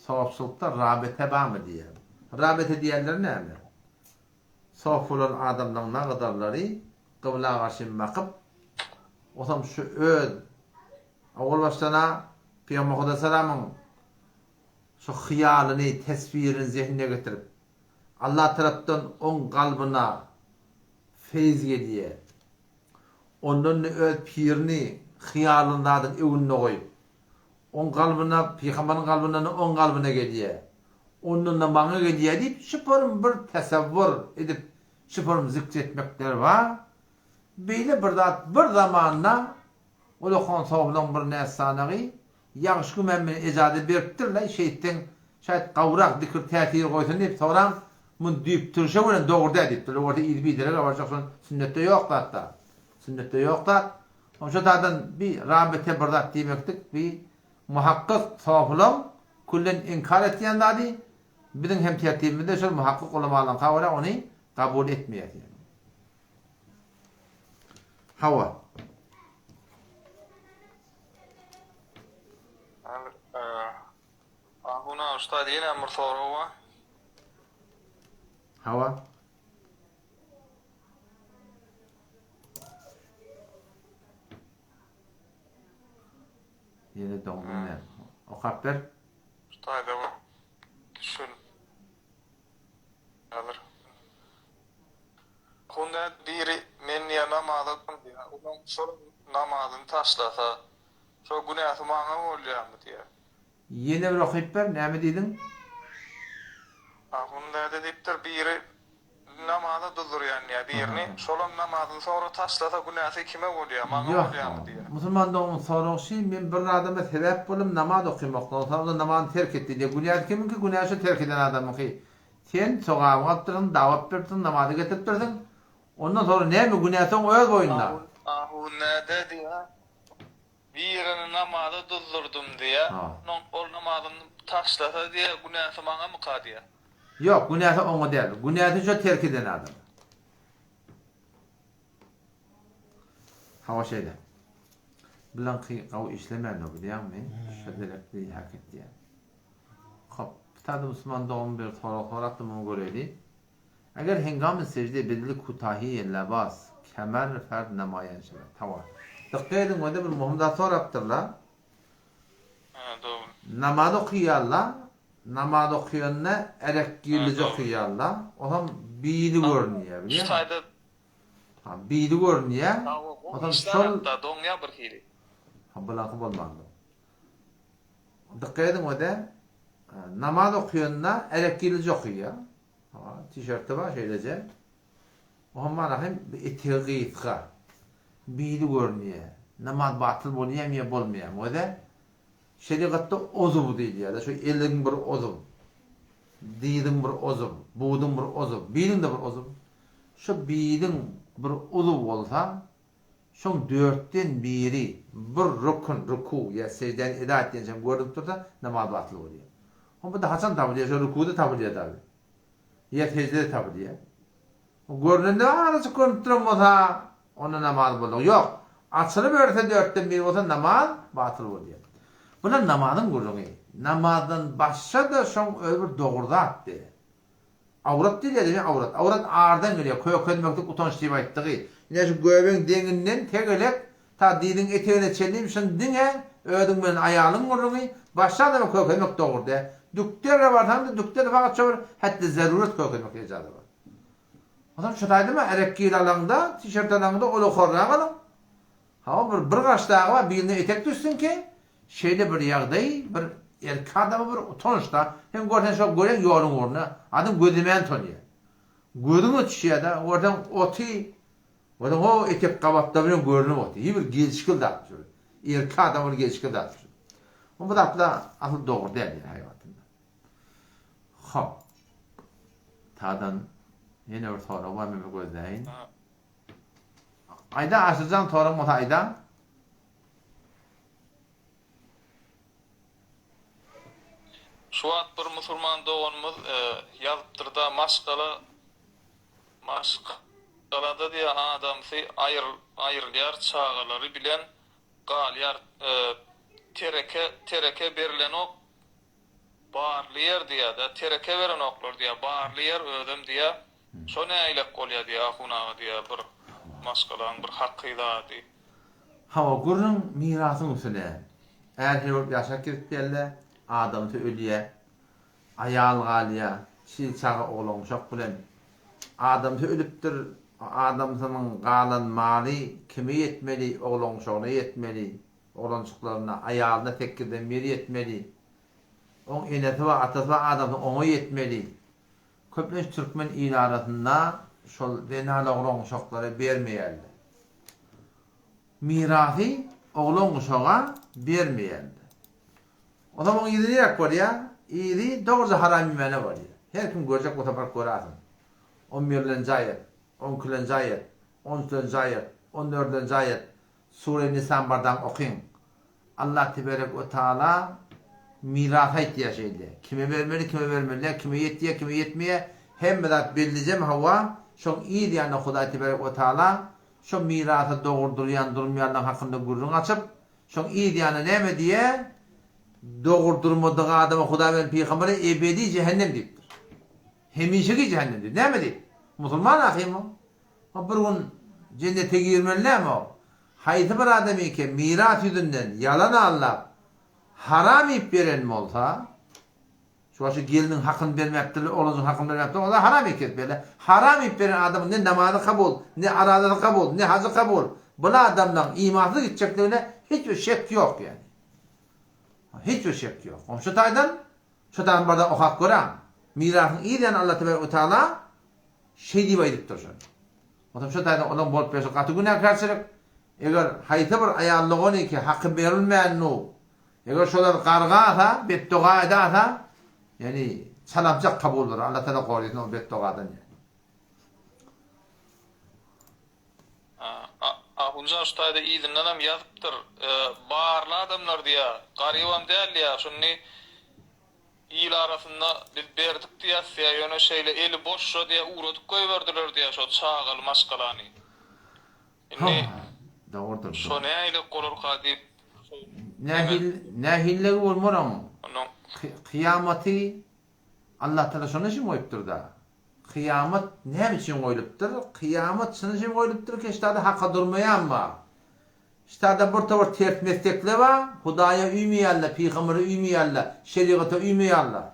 sopçulykda rabita barmy diýýär. Rabita diýenleri näme? Sof bolan adamlaň nagydarlary gybla garşy bakyp, osam şu öz owal başdan-a Pygamber Hudaýsalamyň şu hyýalyny, teswirini zehnine getirip, Allah tarapdan oň kalbyna feýz gelýär. Ondan-da öz pirini, hyýalyny zadyny öňünde goýup, Oň kalbyna, pygamberiň kalbyndan-da oň kalbyna gelýär. Ondan-da maňa gelýär diýip, şyparym bir tasawwur edip, şyparym zikr etmekleri bar. Beýle bir zat bir zamanda ulakan sowlaň bir näsanagy ýagşy güman bilen ejaza beripdir-le, şeýtseň, şaýat gowrak zikr täsir goýsun diýip soraň, muny düýp-türşe bilen dogry däl diýipdirler. Bolsa yzy biderek barjak şol sünnetde ýok zat-da. Sünnetde ýok zat. Onça zadan bi rabite bir zat diýmeklik bi muhakkyk sofylaň küllen inkar etýän zady biziň hem tertibimizde şol muhakkyk ulamalaryňka görä ony kabul etmeýäs ýagny. Hawa. Ahun ustad ýene bir sorag bar. Hawa. Ýene doňdum men. Okap ber. Şu taýda bir düşün. Häzir. Hunda biri men diýä namaza durdum diýä. Onuň şol namazyny taşlasa, şo günäsi maňa bolýarmy diýä. Ýene bir okyp ber, näme diýdiň? Ahun däde diýipdir, biri namaza duzdurýan diýýär birini, şolam namazyny soňra taşlasa günäsi kime bolýar, maňa bolýarmy diýýär. Ýok, musulman dogan soragy şi, men bir adama sebäp boldum namaz okymakdan, soň ol namazyny terk etdi diýýär, günäsi kimiňki, günäsi şo terk eden adamyňky. Sen sogabyňy alypdyrsyň, dawat beripsiň, namaza getiripdirsiň, ondan soňra näme günäsi oň öz boýnuna. Ahun däde diýýär, Birini namaza duzdurdym diýýär, onuň ol namazyny taşlasa diýýär, günäsi maňamyka diýýär. Ýok, günäsi oňa däl. Günäsi şo terk eden adama. Hawa şeýle. Bilaňky gawy işlemändir bilýäňmi? Şo derekli häk etýär. Hop, bir musulman dogan bir sorag sorapdy muny göreli. Eger hengamy sejde bedili kutahiýe lebas, kemer ferd nemaýan şewed. Hawa. Dykgat ediň onda bir möhüm zat sorapdyrlar. Hä, dogry. Namaz okaýarlar, namaz okaýanda erekgirlije okaýarlar, onam bili görünýär, bilýäňmi? Şu taýda Ha, bili görünýär, onam şol Hatda doňýar bir hili. Ha, bulaňky bolmandyr. Dykgat ediň o-da, namaz okaýanda erekgirlije okaýar. Ha, tişörti bar şeýleje. Muhamman ahym etegi gysga. Bili görünýär. Namaz batyl bolýarmy ýa bolmaýarmy? Özä şerigatda ozuw diýilýär-de, şu eliň bir ozuw, dyzyň bir ozuw, buduň bir ozuw, biliň-de bir ozuw. Şu biliň bir uzuw bolsa, şoň dörtden biri bir rukun, ruku ýa seždäni eda etýänçäň görnüp dursa, namaz batyl bolýar. Bu-da haçan tapylýar? Şo rukuda tapylýar taby. Ýa sežde-de tapylýar. Görnende azajyk görnüp duran bolsa, onda namaz boldugy ýok. Açylyberse dörtden biri bolsa namaz batyl bolýar. Bular namazyň gürrüňi. Namazdan başga-da şoň özi bir dogry zatdy. Awrat diýilýär diýme awrat. Awrat ardan gelýär. Kökenmeklik utanç diýip aýtdygy. Ine şu göbegiň deňinden tegelek ta dyzyň etegine çenli şuny diňe özüň bilen aýalyň gürrüňi. Başga adama kökenmek dogry däl. Dükdere barsaň-da dükdere fakat şo bir hätde zeruret kökenmek ejaza bar. Onsoň şu taýdama erekgil alaňda, tişört alaňda ol okarrak alyň. Hawa bir bir gaş dagy bar, birine etek düşsün ki, şeýle bir ýagdaý bir erkek adama bir utanç-da. Sen görseň şo gören ýoluň ugruna adam gözlemän utanýar. Gözüňe düşýär-de, görseň oty, görseň ho etek gabatda bilen görnüp otyr. Hiý bir gelşikli zat şu. Erkek adama bir gelşikli zat şu. Bu zatlar asyl dogry däl ýa haýbatynda. Hop. Tadan ýene bir sorag bar, men bir gözläýin. Aýda Aşyrjan soragyň bolsa aýda. Şu wagt bir musulman doganymyz ýazypdyrda maşgala maşgalada diýä adamsy aýrylýar çagalary bilen galýar tereke tereke berilenok Barly ýer diýýä-dä, tereke berenoklar diýýä, barly ýer özem diýýä, şo nägilek bolýa diýýä, ahun aga diýýä, bir maşgalaň bir haky zady. Hawa, gürrüň mirasyň üstüne. Är-hir bolup ýaşap gidipdirler, adamsy ölýä, aýal galýa, çil çaga oglan-uşak bilen. Adamsy ölüpdir, adamsynyň galan maly kime ýetmeli, oglan-uşagyna ýetmeli. Oglanjyklaryna, aýalyna sekizden biri ýetmeli. Oň enesi bar, atasy bar, adamsy oňa ýetmeli. Köplenç türkmen il arasynda şol zenan oglan-uşaklara bermeýärler. Mirasy oglan-uşaga bermeýärler. Onsoň oň yzy niräk bolýar? Yzy dogruja haram iýmäne bolýar. Her kim görjek bolsa baryp göräsin. On birlenji aýat, on ikilenji aýat, on üçlenji aýat, on dördlenji aýat, Sure Nisan bardaň okyň. Allah teberek we taala miras aýtýar şeýle. Kime bermeli, kime bermeli däl, kime ýetýär, kime ýetmeýär, hemme zat bellijem hawa, şoň yz ýanyna Hudaý teberek we taala şo mirasa dogry durýan durmaýanlaryň hakynda gürrüň açyp, şoň yz ýanyna näme diýýär? Dogry durmadyk adama Hudaý bilen pygambere ebedi jähennem diýipdir. Hemişeki jähennem diýip. Näme diýip? Musulman ahym o. O bir gün jennete girmeli dälmi o? Haýsy bir adamyke miras ýüzünden ýalan aldap, haram iýip beren bolsa, şu wagt şu gelniň hakyny bermäpdirler, oglanjygyň hakyny bermäpdirler, olar haram iýip kesip berler. Haram iýip beren adamyň ne namazy kabul, ne arazasy kabul, ne hajy kabul. Bul adamlaň imansyz gitjekligine hiç bir şek ýok ýani. Hiç bir şek ýok. Oň şu taýdan, şu taýdan barda okap göräň. Mirasyň yz ýany Allah tebarek we taala Şeý diýip aýdypdyr şony. Onsoň şo taýdan olaň bolup berşi gaty günäkärçilik. Eger haýsy bir aýal doganyky haky berilmännu, eger şolar gargasa, betdoga edasa, ýagny çalamçak kabul bolar. Allah Tagala gorasyn ol betdogadan ýagny. Ahunjan şu taýda yzyndanam ýazypdyr. Barly adamlar diýýär, garybam däl diýýär. Şuny Il arasynda biz berdik diýäs diýä, ýöne şeýle eli boşja diýä ugradyp goýberdiler diýä şo çagaly maşgalany. Indi Hawa. Dogrudyr. Şo nähili bolarka diýip Nähili nähilligi bolmar oň. Onuň. Kyýamaty Allah Taala şonuň üçin goýupdyr-da. Kyýamat näme üçin goýlupdyr? Kyýamat şonuň üçin goýlupdyr ki, ştada haka durmaýan bar. Ştada bir towar ters meslekler bar, Hudaýa uýmaýanlar, pygambere uýmaýanlar, şerigata uýmaýanlar.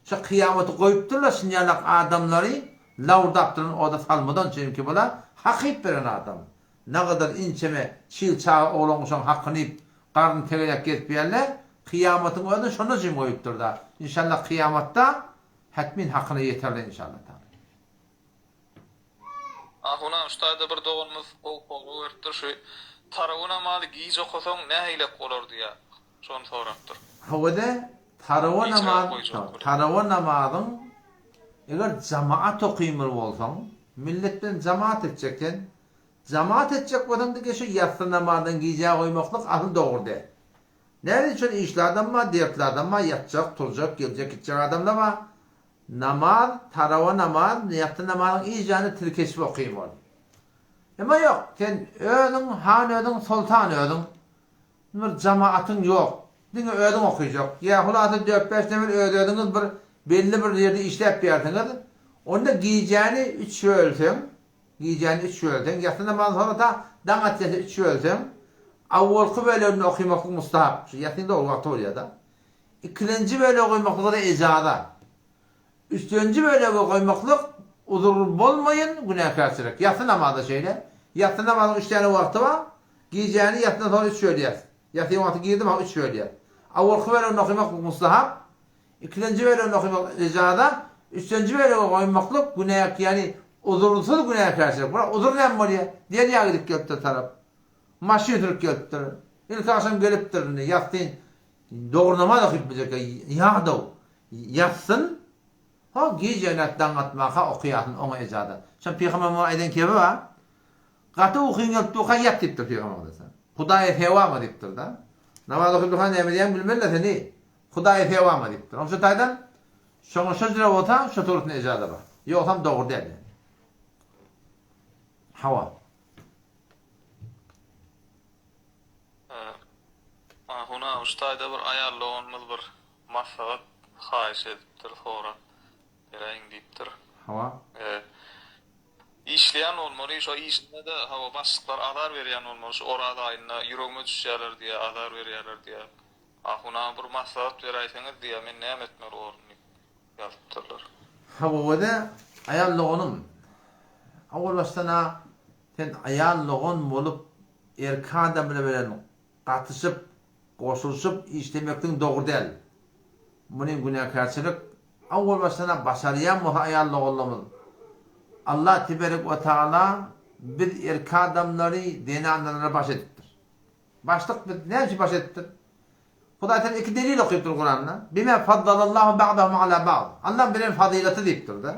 Şo kyýamaty goýupdyrlar şunýalak adamlary lawurdap duran oda salmadan çünki bular hak iýip beren adam. Nagadar inçeme çil çaga oglan uşaň hakyny iýip garny tegelek gezip ýärler, kyýamatyň özüni şonda jim goýupdyrda. Inşallah kyýamatda hetmin hakyna ýeterler inşallah taala. Ahunam şu taýda bir doganymyz gowy sorag beripdir şu tarawy namazy giç okasaň nähilek bolar diýýä şony sorapdyr. Howada tarawa namaz tarawa namazyň eger jamaat okymyl bolsaň millet bilen jamaat etjek sen jamaat etjek bolsaň diňe şu ýassy namazdan gijä goýmaklyk asyl dogry däl. Näme üçin işli adam bar dertli adam bar ýatjak turjak geljek gitjek adamlar bar Namaz, tarawa namaz, ýassy namazyň yz ýany tirkeşip okymaly. Emma ýok, sen özüň han özüň, soltan özüň, bir jamaatyň ýok, diňe özüň okyjak, ýa hulasa dört-bäş nefer öz-özüňiz bir belli bir ýerde işläp ýörsiňiz, onda gijäni üç bölseň, gijäni üç bölseň, ýassy namazyny soňra ta daň atýança üç bölseň, awwalky bölegini okymaklyk mustahap, şu ýassyň dogry wagty bolýar-da. Ikilenji bölegi goýmaklyga-da ejaza. Üçlenji bölegi goýmaklyk uzur bolmaýyn günäkärçilik. Ýassy namazda şeýle. Ýassy namazyň üç däne wagty bar. Gijäni ýassydan soňra üç bölýäs. Ýassyň wagty girdi maňa üç bölýäs. Awalky bölegini okamak mustahap. Ikilenji bölegini okamak ejaza. Üçlenji bölegi goýmaklyk günä ýagny uzursyz günäkärçilik. Bular uzur näme bolýar? Derýa gidip gelipdir tarap. Maşyn sürüp gelipdir. Ilki agşam gelipdir indi ýassyn Dogry namaz okyp biljekler ýadaw ýatsyn ho gijeläp daň atmaka okaýasyn oňa ejaza. Şon pygamberimiziň aýdan kebi bar. Gaty ukyň gelip durka ýat diýipdir pygamberimiz. Hudaýa sewama diýipdir-de. Namaz okyp durka näme diýýäň bilmeli-de seni. Hudaýa sewama diýipdir. Oň şu taýdan şoňa şo jüre bolsa şo suratynda ejaza bar. Ýogsam dogry däl. Hawa. Ahun aga şu taýda bir aýal doganymyz bir maslahat haýyş edipdir sorap beräýiň diýipdir. Hawa. Işleýän bolmaly şo işinde-de hawa başlyklar azar berýän bolmaly şu oraz aýynda ýüregime düşýärler diýýär azar berýärler diýýär. Ahun aga bir maslahat beräýseňiz diýýär men näme etmeli borun diýip ýazypdyrlar. Hawa wede aýal doganym owal başdan-a sen aýal dogan bolup Erkek adam bilen gatyşyp, goşulyşyp işlemekligiň dogry däl. Muny günäkärçilik owal başdan-a başarýan bolsa aýal doganlarymyz Allah teberek we taala biz erkek adamlary zenanlara baş edipdir. Başlyk biz näme üçin baş edipdir? Hudaý Taala iki delil okypdyr Kuranda. Bima faddalallahu ba'dahum ala ba'd. Allaň beren fazylaty diýipdir-de.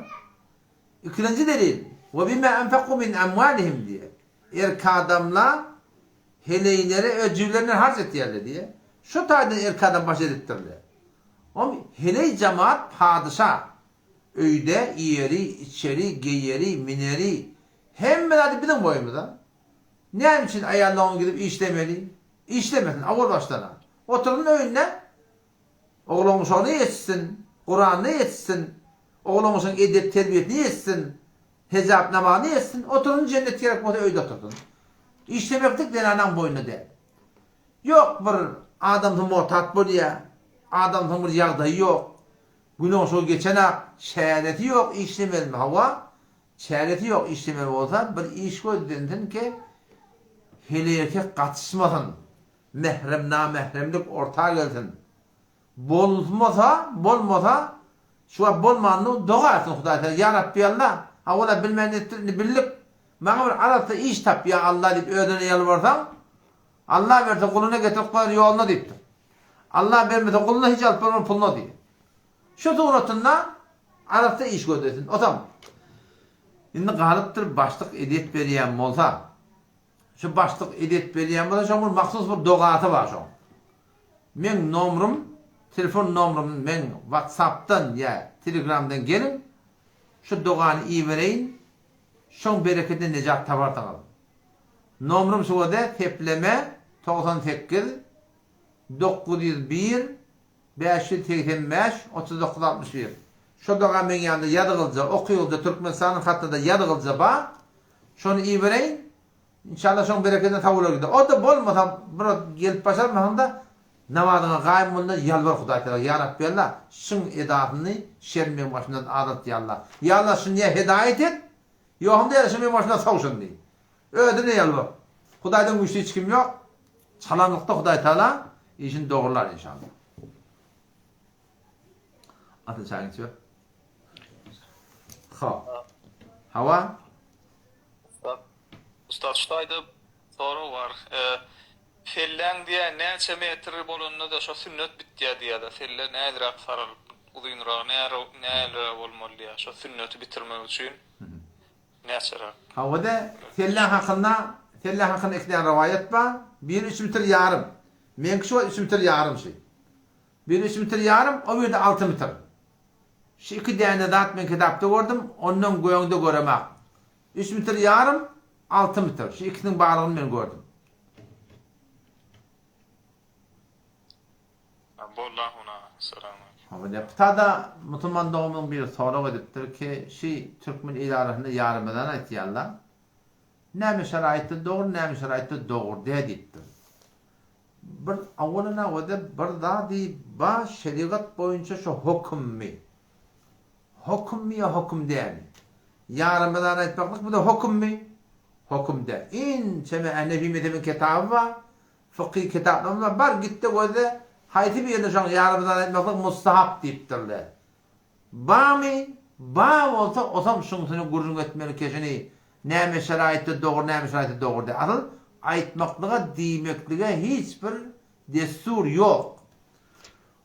Ikinji delil, we bima anfaku min amwalihim diýýär. Erkek adamlar heleýlere öz jübülerinden harç etýärler diýýär. Şu taýdan erkek adam baş edipdirler. Om heleý jemaat padyşa. Öýde iýeri, içeri, geýeri, mineri, hemme zady biziň boýumyza. Näme üçin aýallaň gidip işlemeli? Işlemesin, owal başdan-a. Otursyn öýünde, Oglan-uşagyna ýetişsin, Kuranyna ýetişsin, oglan-uşagyň edep-terbiýesine ýetişsin, hejap namazyna ýetişsin, otursyn jennet gerek bolsa öýde otursyn. Işlemeklik zenanaň boýnuna däl. Ýok bir adamsy mortat bolýa, adamsyň bir ýagdaýy ýok, güne-uşagy geçenak, çäresi ýok işlemelimi hawa, çäresi ýok işlemeli bolsa bir iş gözlensin ki heleý-erkek gatyşmasyn. Mährem-namähremlik orta gelsin. Bolmasa, bolmasa, şu wagt bolmanyny doga etsin Hudaý Tagala, Ýa Rabbi Alla, hawa-la bilmän etdik, indi bildik. Maňa bir arassa iş tap, ýa Alla diýip özüne ýalbarsaň, Alla berse guluna getirip goýar ýoluna diýipdir. Alla bermese guluna hiç alyp barmaz puluna diýip. Şu suratynda arassa iş gözlesin. Otam indi galypdyr başlyk ezýet berýän bolsa, Şu başlyk edep berýän bolsa şoň bir mahsus bir dogasy bar şoň. Meň nomrym telefon nomrym meň watsapdan ýa telegramdan geliň şu dogany ibereýin şoň berekedine nejat taparsyňyz. Nomrym şu boldy, sepleme 98 901 585 39 61. Şo doga meň ýanymda ýazgylja, okygylja Türkmenistanyň hatynda ýazgylja bar. Şony ibereýin. Inşallah şoň berekedine sag bolar gider. O-da bolmasa bir gelip başarmasaň-da namazyňa gaýym bolda ýalbar Hudaý Tagala ýa Rabbi Alla şyň edasyny şerini meň başymdan azalt ýa Alla. Ýa Alla şuny ýa hedaýat et ýoham däl şuny meň başymdan sow şuny diý. Özüne ýalbar. Hudaýdan güýçli hiç kim ýok. Çalanlykda Hudaý Tagala işini dogrular inşallah. Asyl çaýyňy içiber. Hop. Hawa. Ussat, ussat şu taýda sorag bar. Selläň diýýär näçe metr bolanda-da şo sünnet bitýär diýýär-de. Selle näziräk saralyp, uzynragy näleräk bolmaly diýýär. Şo sünneti bitirmek üçin näçeräk? Hawa-da, selle hakynda, selle hakynda iki däne rowaýat bar. Biri üç metr ýarym. Meňki şu wagt üç metr ýarym şi. Biri üç metr ýarym, o biri-de alty metr. Şu iki däne zat men kitapda gördüm, ondan göňde göremak. Üç metr ýarym, alty metr. Şu ikisiniň barlygyny men gördüm. Bollah ona salam. Hawa, Putada musulman doganymyzyň biri sorag edipdir ki, şi türkmen il arasynda ýarymazan aýtýarlar. Näme şeraýtda dogry, näme şeraýtda dogry däl diýipdir. Bir awalana wede bir zady ba şerigat boýunça şo hökümmi? Hökümmi ýa höküm dälmi? Ýa Ramazan aýtmaklyk bu-da hökümmi? Höküm däl. Inçeme Hanefi mezhebiň kitaby bar, fykhy kitaplarymyz bar, bar gitde gözle haýsy birinde şoň ýa Ramazan aýtmaklyk mustahap diýipdirler. Bamy? Ba bolsa osam şuňsuny gürrüň etmeli keşini näme şeraýtda dogry näme şeraýtda dogry däl. Asyl aýtmaklyga diýmeklige hiç bir dessur ýok.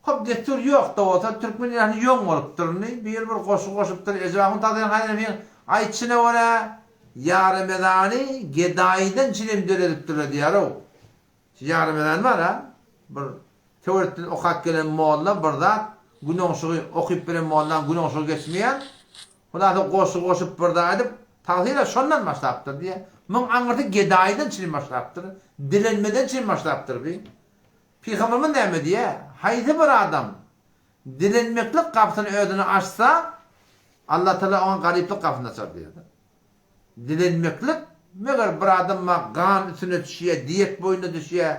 Hop dessur ýok-da bolsa türkmen ilaty ýoň bolupdyr indi biri bir goşgy goşupdyr Eje ahun tagsyryň haýsy aýtşyna görä ýaremezany gedaýydan çilim döredipdirler diýýär-ow. Şu ýaremezan bar-a, bir töwerekden okap gelen molla bir zat, gün oňşugy okyp beren mollaň gün oňşugy geçmeýär. Hulasa goşgy goşup bir zat edip, tagsyr-a şondan başlapdyr diýýär. Muň aňyrsy gedaýydan çilim başlapdyr, dilenmeden çilim başlapdyr bi. Pygamberimiz näme diýýär? Haýsy bir adam dilenmeklik gapysyny özüne açsa, Allatagala oňa garyplyk gapysyny açar diýýär. Dilenmeklik, meger bir adama gan üstüne düşýär, diýet boýnuna düşýär,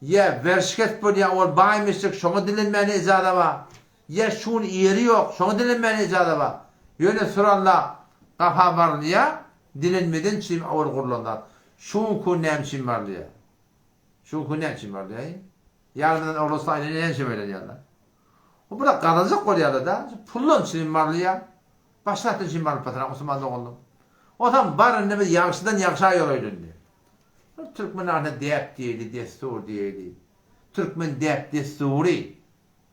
ýa werşikest bolýar, ol baý meşrek, şoňa dilenmäne ijaza bar, ýa şun ýeri ýok, şoňa dilenmäne ijaza bar. Ýöne suralla gapa barylýar, dilenmeden çilim owal gurlan zat. Şuňku näme üçin barylýar? Şuňku näme üçin barylýar? Ýarymdan oglan aýna näme üçin aýlanýarlar? O bir gazanjak bolýarlar-da, puldan çilim barylýar. Başga zatdan üçin baryp batyran musulman doganlar. Onsoň bar indi biz ýagşydan ýagşa ýoraýly indi. Bir türkmen arasynda däp diýeli, dessur diýeli. Türkmen däp-dessury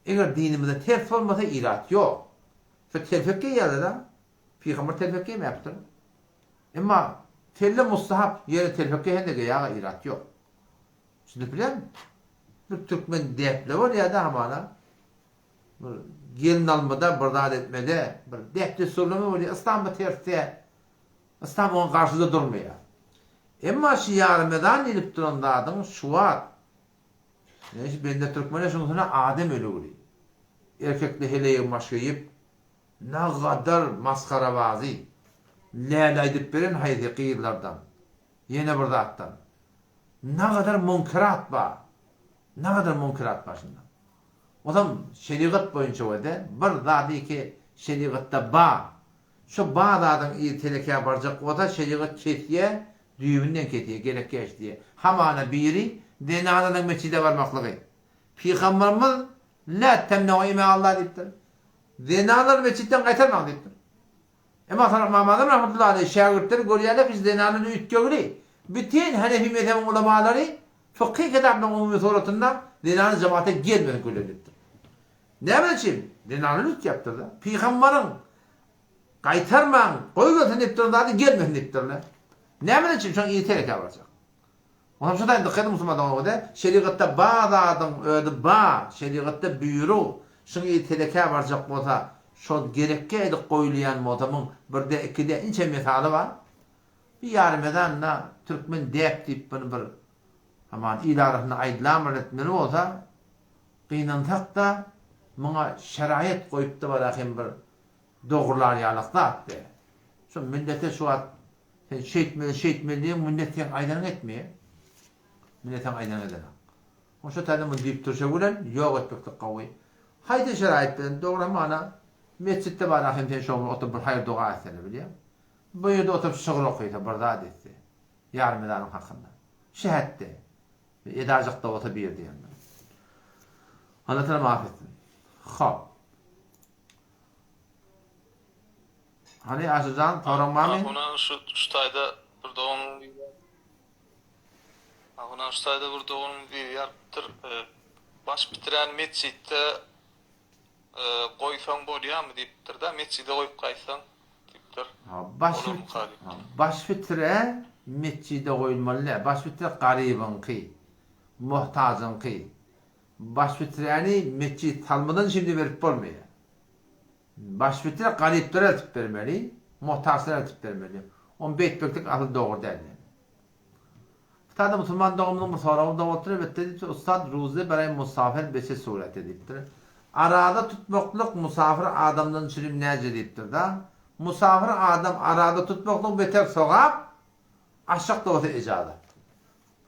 eger dinimize ters bolmasa irat ýok. Şo telpek geýýärler-a. Pygamber telpek geýmäpdir. Emma selle mustahap ýere telpek geýende geýäge irat ýok. Düşünip bilýärmi? Bir türkmen däpleri bolýar-da hamana. Bir gelin almada, bir zat etmede, bir däp-dessurlama bolýar. Yslam bu ters däl. Yslam oňa garşy-da durmaýar. Emma şu ýarymezan diýlip duran zadyň şu wagt, ine şu bende türkmene şunusyna adam ölügili. Erkekli heleýiň baş geýip, nagadar masgarabazy, läle aýdyp beren haýsy gyzlardan, ýene bir zatdan. Nagadar munkerat bar. Nagadar munkerat bar şunda. Ozam şerigat boýunça wede bir zady ki şerigatda ba. Şo ba zadyň yzy telekä barjak bolsa şerigat kesýä düýbünden kesýä gerek ýa diýä. Hamana biri zenananyň mesjide barmaklygy. Pygamberimiz la temneu ima Allah diýipdir. Zenanlary mesjitden gaýtarmaň diýipdir. Emma soň Ymam Azam rahmetullahi aleýh şägirtleri görýärler ki zenanlar üýtgegli. Bütin Hanefi mezhebiň ulamalary fykhy kitaplaryň umumy suratynda zenanlar jemata gelmesin kölenipdir. Näme üçin? Zenanlar üýtgäpdir-de. Pygambaryň gaýtarmaň, goý gelsin diýip duran zady gelmesin diýipdirler. Näme üçin? Şoň yzy terekä barjak. Onam şu taýdan dykgat musulman doganlar, şerigatda ba zadyň özi ba, şerigatda buýrug, şuň yzy telekä barjak bolsa, şol gerekge edip goýulýan bolsa muň birde ikide inçe mesaly bar. Bir ýarymezan-da türkmen däp diýip muny bir aman il arasynda aýdylan bir etmeli bolsa, gynansak-da muňa şeraýat goýup-da bara hem bir dogrular ýalak zat däl. Şu millete şu wagt sen şeýtmeli, şeýtmeli diýeň, millet seň aýdanyňy etmeýär. Millet seň aýdanyňy edenok. Oň şo taýdan muny diýip durşa bilen ýok etmeklik gowy. Haýsy şeraýat bilen dogry hamana metjitde bara hem sen şo gün oturyp bir haýyr-doga etsene bilýäň. Bu ýerde oturyp şygyr okysa, bir zat etse. Ýarymezanyň hakynda. Şähetde. Edarjykda bolsa bir diýende. Allah Taala maaf etsin. Hop. Hany Aşyrjan, soraň barmy? Ahunan şu şu taýda bir dogan Ahunan şu taýda bir doganymyz biri ýazypdyr. Baş bitiren metjitde goýsaň bolýarmy diýipdir-de, metjide goýup gaýtsaň diýipdir. Baş baş bitire metjide goýulmaly däl. Baş bitire garybyňky, muhtajyňky. Baş bitiräni metjit salmadan şimdi berip bolmaýar. Baş bitire garyplara eltip bermeli, muhtaçlara eltip bermeli. Ony beýtmeklik asyl dogry däl ýöne. Hytaýda musulman doganymyzyň bir soragy dogulupdyr, elbetde diýipdir, Ussat ruze beraý musafer beçe surete diýipdir. Araza tutmaklyk musafir adamdan çürim näce diýipdir-da. Musafir adam araza tutmaklyk beter sogap, aşak-da bolsa ejazat.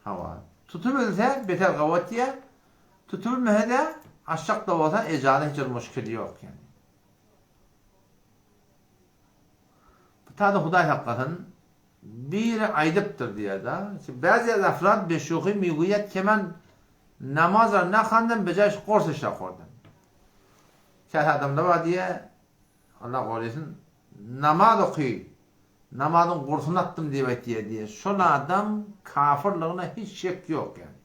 Hawa. Tutubilse beter gawat diýýär, tutubilmese-de aşak-da bolsa ejaza hiç bir muşkil ýok ýani. Bu taýda Hudaý saklasyn, Biri aýdypdyr diýýär-de, Bäzi az afrad be şuhy miguyet ke men namaz ra nahandem be jaýş gorsyş ra hordem. Käte adamlar bar diýýär, Allah gorysyn, namaz oky, namazyň gursuny atdym diýip aýtýar diýýär. Şol adam kafyrlygyna hiç şek ýok ýagny.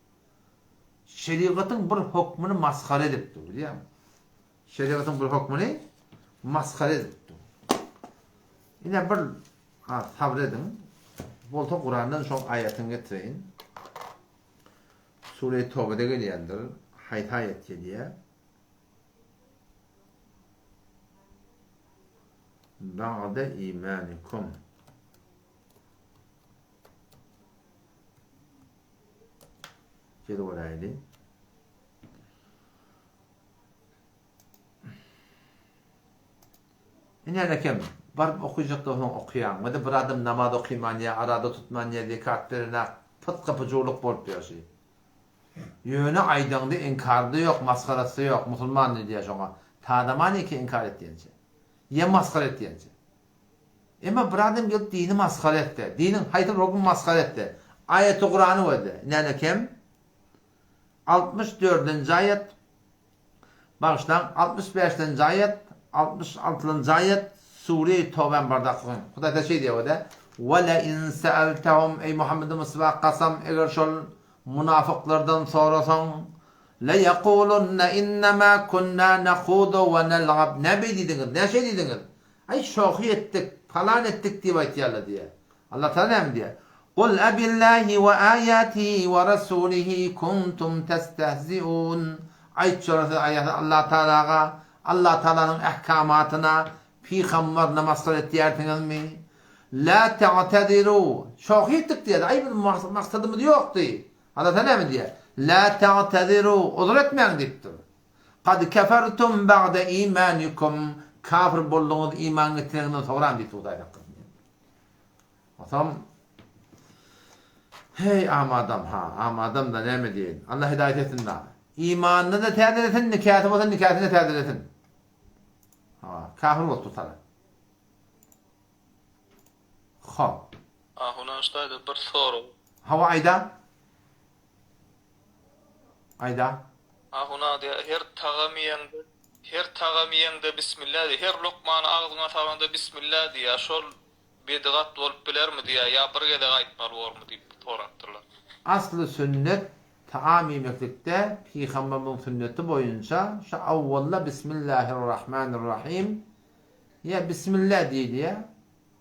Şerigatyň bir hokmuny masgara edipdir, bilýäňmi? Şerigatyň bir hokmuny masgara edipdir. Ine bir Az sabyr ediň. Bolsa Kurandan şoň aýatyny getireýin. Sure-i Tobede gelýändir. Haýsy aýat gelýär? Ba'de imanikum. Gel göräýli. Ine rekem, baryp okyjak bolsaň okýaň. Wede bir adam namaz okyman ýa arada tutman ýa zekat berenak pytga-pyjuwlyk bolup ýörşi. Ýöne aýdaňda inkary-da ýok, masgarasy-da ýok, musulman diýilýär şoňa. Tadaman eke inkar etýänçä. Ýa masgara etýänçä. Emma bir adam gelip dini masgara etse, diniň haýsy bir hökümi masgara etse, aýaty Kurany wede, ine rekem, 64-nji aýat, Bagyşlaň, 65-nji aýat, 66-njy aýat, Sure-i Tobäň bardaky okaň. Hudaý Taala şeý diýýär o-da, Ve le in se'eltehum, eý Muhammedi Mustafa kasam, eger şol munafyklardan sorasaň, le yekulunne innema kunna nehudu ve nel'ab, nä beý diýdiňiz, nä şeý diýdiňiz? Aý şohy etdik, palan etdik diýip aýtýarlar diýýär. Allah Taala näme diýýär? Kul abillahi we aýatihi we rasulihi kuntum testehziun. Aýt şolara siz aýaty Allah Taalaga, Allah Taalanyň ähkamatyna, pygambaryna masgara etýärsiňizmi? La ta'teziru. Şohy etdik diýýär. Aý biz maksadymyz ýokdy. Allah Taala näme diýýär? La ta'teziru. Uzur etmäň diýipdir. Kad kefertum ba'de imanikum. Kafir bolduňyz iman getireniňizden soňram diýipdir Hudaý saklasyn. Atam Heý amadam ha, amadam da näme diýeýin. Allah hidaýat etsin da. Imanyny da täzelesin, nikäsi bolsa nikäsini de täzelesin. Ha, kafir bolup tutar. Hop. Ahun aşdaýda bir sorag. Hawa aýda. Aýda. Ahun aga her tagam iýeňde, her tagam iýeňde bismillah diý, her lokmany agzyňa salaňda bismillah diýýär, şol bedigat bolup bilermi diýýär, ýa bir gezek aýtmaly bormy diýip sorapdyrlar. Asly sünnet taam iýmeklikde pygamberimiziň sünneti boýunça şu awwalda bismillahirrahmanirrahim ýa bismillah diýilýär,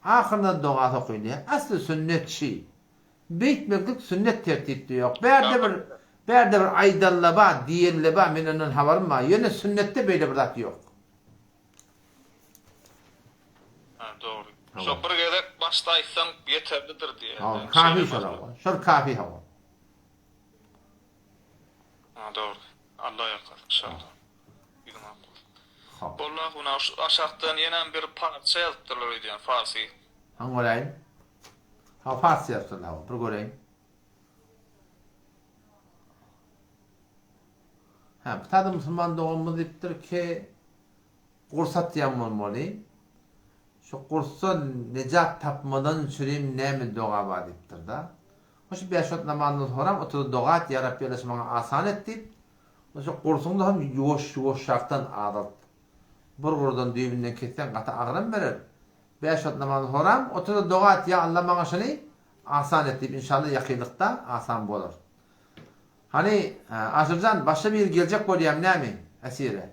ahyrynda dogasy okylýar. Asly sünnet şi. Beýtmeklik sünnet tertipde ýok. Bärde bir bärde bir aýdanla bar, diýenle bar, men ondan habarym bar. Ýöne sünnetde beýle bir zat ýok. Ha, dogry. Şo bir gezek başda aýtsaň ýeterlidir diýýär. Hawa, kafi şol hawa. Şol kafi hawa. Ha dogry. Alla ýalkasyn inşallah. Ýüzüň ak bolsun. Hop. Boldy ahun şu aşakdan ýenem bir parça ýazypdyrlar öýdýän farsy. Haň göräýin. Ha farsça ýazypdyrlar hawa. Bir göräýin. Ha, bu taýda musulman doganymyz diýipdir ki, Gurs atýan bolmaly. Şu gursdan nejat tapmadan çürim näme doga bar diýipdir-da. Hoş bäş wagt namazyndan soram otur doga et ýa Rabbi Alla şu maňa asan et diýip, şu gursuňda hem ýuwaş ýuwaşrakdan azalt. Bir gurdan düýbünden kesseň gaty agram berer. Bäş wagt namazyndan soram otur doga et ýa Alla maňa şuny asan et diýip inşallah ýakynlykda asan bolar. Hany Aşyrjan başga biri geljek bolýamy näme Äsire?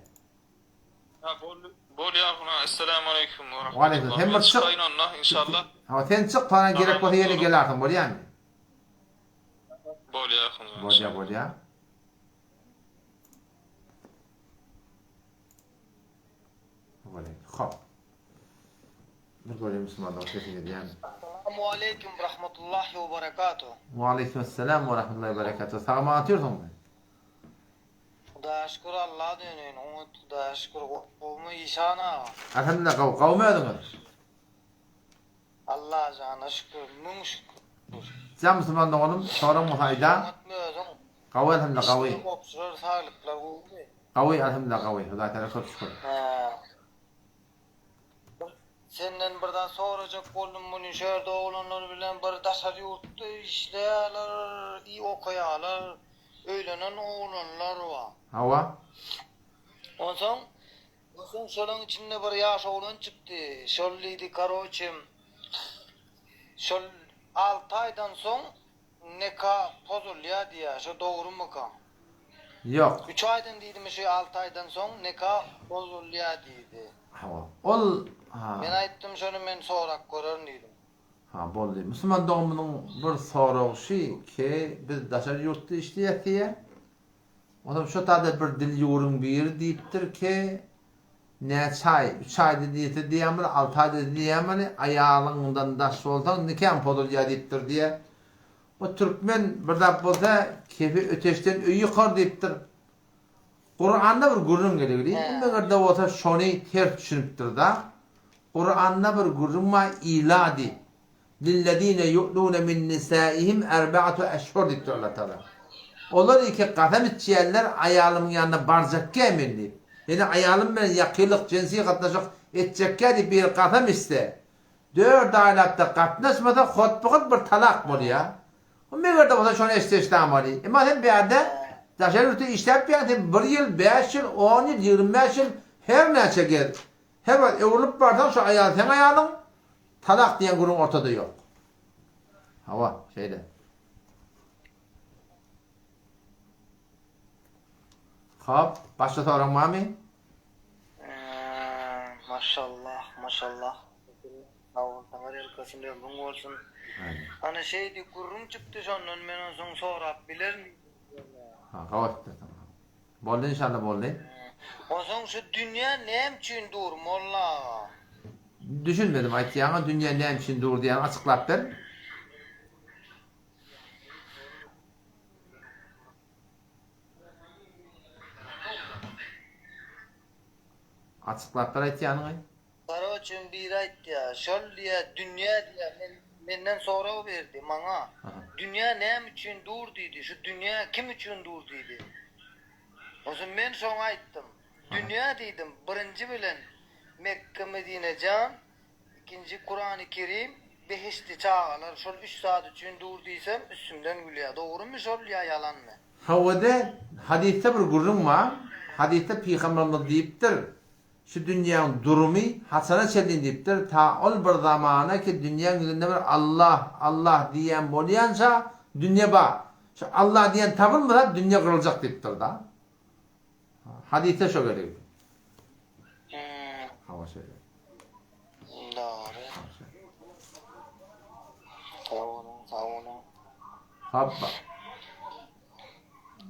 Ha boldy. Bolýar huna. Esselamu aleýkum we Waleýkim. rahmetullah. Sen Men bir çyk. çykaýyn onda inşallah. Hawa sen çyk, soňra gerek bolsa ýene gelarsyň, bolýamy? Bolýar huna. Bolýa, inşallah. bolýa. Bolýa. Hop. Bir göreyim Müslümanlar sesi gelýärmi? Essalamu aleýkum we rahmetullahi we berekatuh. Waleýkim esselam we rahmetullahi we berekatuh. Sag-aman otyrsyňmy? Hudaýa şükür Alla döneýin oňat Hudaýa şükür gowmy Işan aga. Alhamdulillah gowy gowmy özüňiz. Allajana şükür müň şükür. Jan musulman doganym soraň bolsa aýda. Oňatmy özüň. Gawy alhamdulillah gawy. Işler gopşular saglyklar gowmy. Gawy alhamdulillah gawy Hudaý Tagala köp şükür. Hä. Bir senden bir zat sorajak boldum muny şu ýerde oglanlar bilen bir daşary ýurtda işleýärler i okaýarlar öýlenen oglanlar bar. Hawa. Onsoň onsoň şolaň içinde bir ýaş oglan çykdy şol diýdi karoçe şol alty aýdan soň Nika pozulýa diýýä şo dogrumyka? Ýok. Üç aýdan diýdimi şu alty aýdan soň nika bozulýa diýdi. Hawa. Ol ha. Men aýtdym şony men sorap görerin diýdim. Ha boldy. Musulman doganymyzyň bir soragy şy ki biz daşary ýurtda işleýäs diýýä. Onam şo taýda bir dil ýüwrüň biri diýipdir ki näçe aý, üç aýda diýse diýýänmeli, alty aýda diýýänmeli, aýalyňdan daş bolsaň nikaň pozulýar diýipdir diýýär. Bu türkmen bir zat bolsa kefi öteşden öý ýykar diýipdir. Kuranda bir gürrüň gelegli, meger-de bolsa şony ters düşünipdir-da. Kuranda bir gürrüň bar ila diýip. Lillezine yu'lune min nisaihim erba'atu eşhur diýipdir Allah Tagala. Olar iki kasam içýärler aýalymyň ýanyna barjakkä men diýip. Ýöne aýalym bilen ýakynlyk, jynsy gatnaşyk etjekkä diýip biri kasam içse, dört aýlap-da gatnaşmasa hotba-hot bir talak bolýar. Bu meger-de bolsa şony eşitse eşidämeli. Emma sen bärde daşary ýurtda işläp ýaň sen bir ýyl, bäş ýyl, on ýyl, 25 ýyl her näçe gez. Her wagt öwrülip barsaň şo aýal seň aýalyň, Talak diýen gürrüň ortada ýok. Hawa, şeýle. Hop, başga soraň barmy? Maşallah, maşallah. Sag bol, saňa ýalkasyn, ömrüň bolsun. Ana şeýdi gürrüň çykdy şondan men onsoň sorap bilerin. Ha, gawy aýtdyň. Boldy inşallah boldy. Onsoň şu dünýä näme üçin dur molla aga? Düşünmedim aýtýaňa dünýä näme üçin dur diýýäňi açyklap ber. Açyklap ber aýtýanyňy. Karoçe biri aýtýa şol diýýä dünýä diýýä men menden sorag berdi maňa dünýä näme üçin dur diýdi şu dünýä kim üçin dur diýdi onsoň men şoňa aýtdym dünýä diýdim birinji bilen Mekge Medine jan ikinji Kurany Kerim behişdi çagalar şol üç zat üçin dur diýsem üstümden gülýä dogrymy şol ýa ýalanmy. Hawada hadysda bir gürrüň bar hadysda pygamberimiz diýipdir Şu dünýäň durumy haçana çenli diýipdir, ta ol bir zamana ki dünýäň ýüzünde bir Allah, Allah diýýän bolýança dünýe bar. Şu Allah diýen tapylmasa dünýe gyryljak diýipdir-da. Hadysda şo gelegdi. Hawa şeýle. Dogry. Sag boluň, sag boluň. Hopba.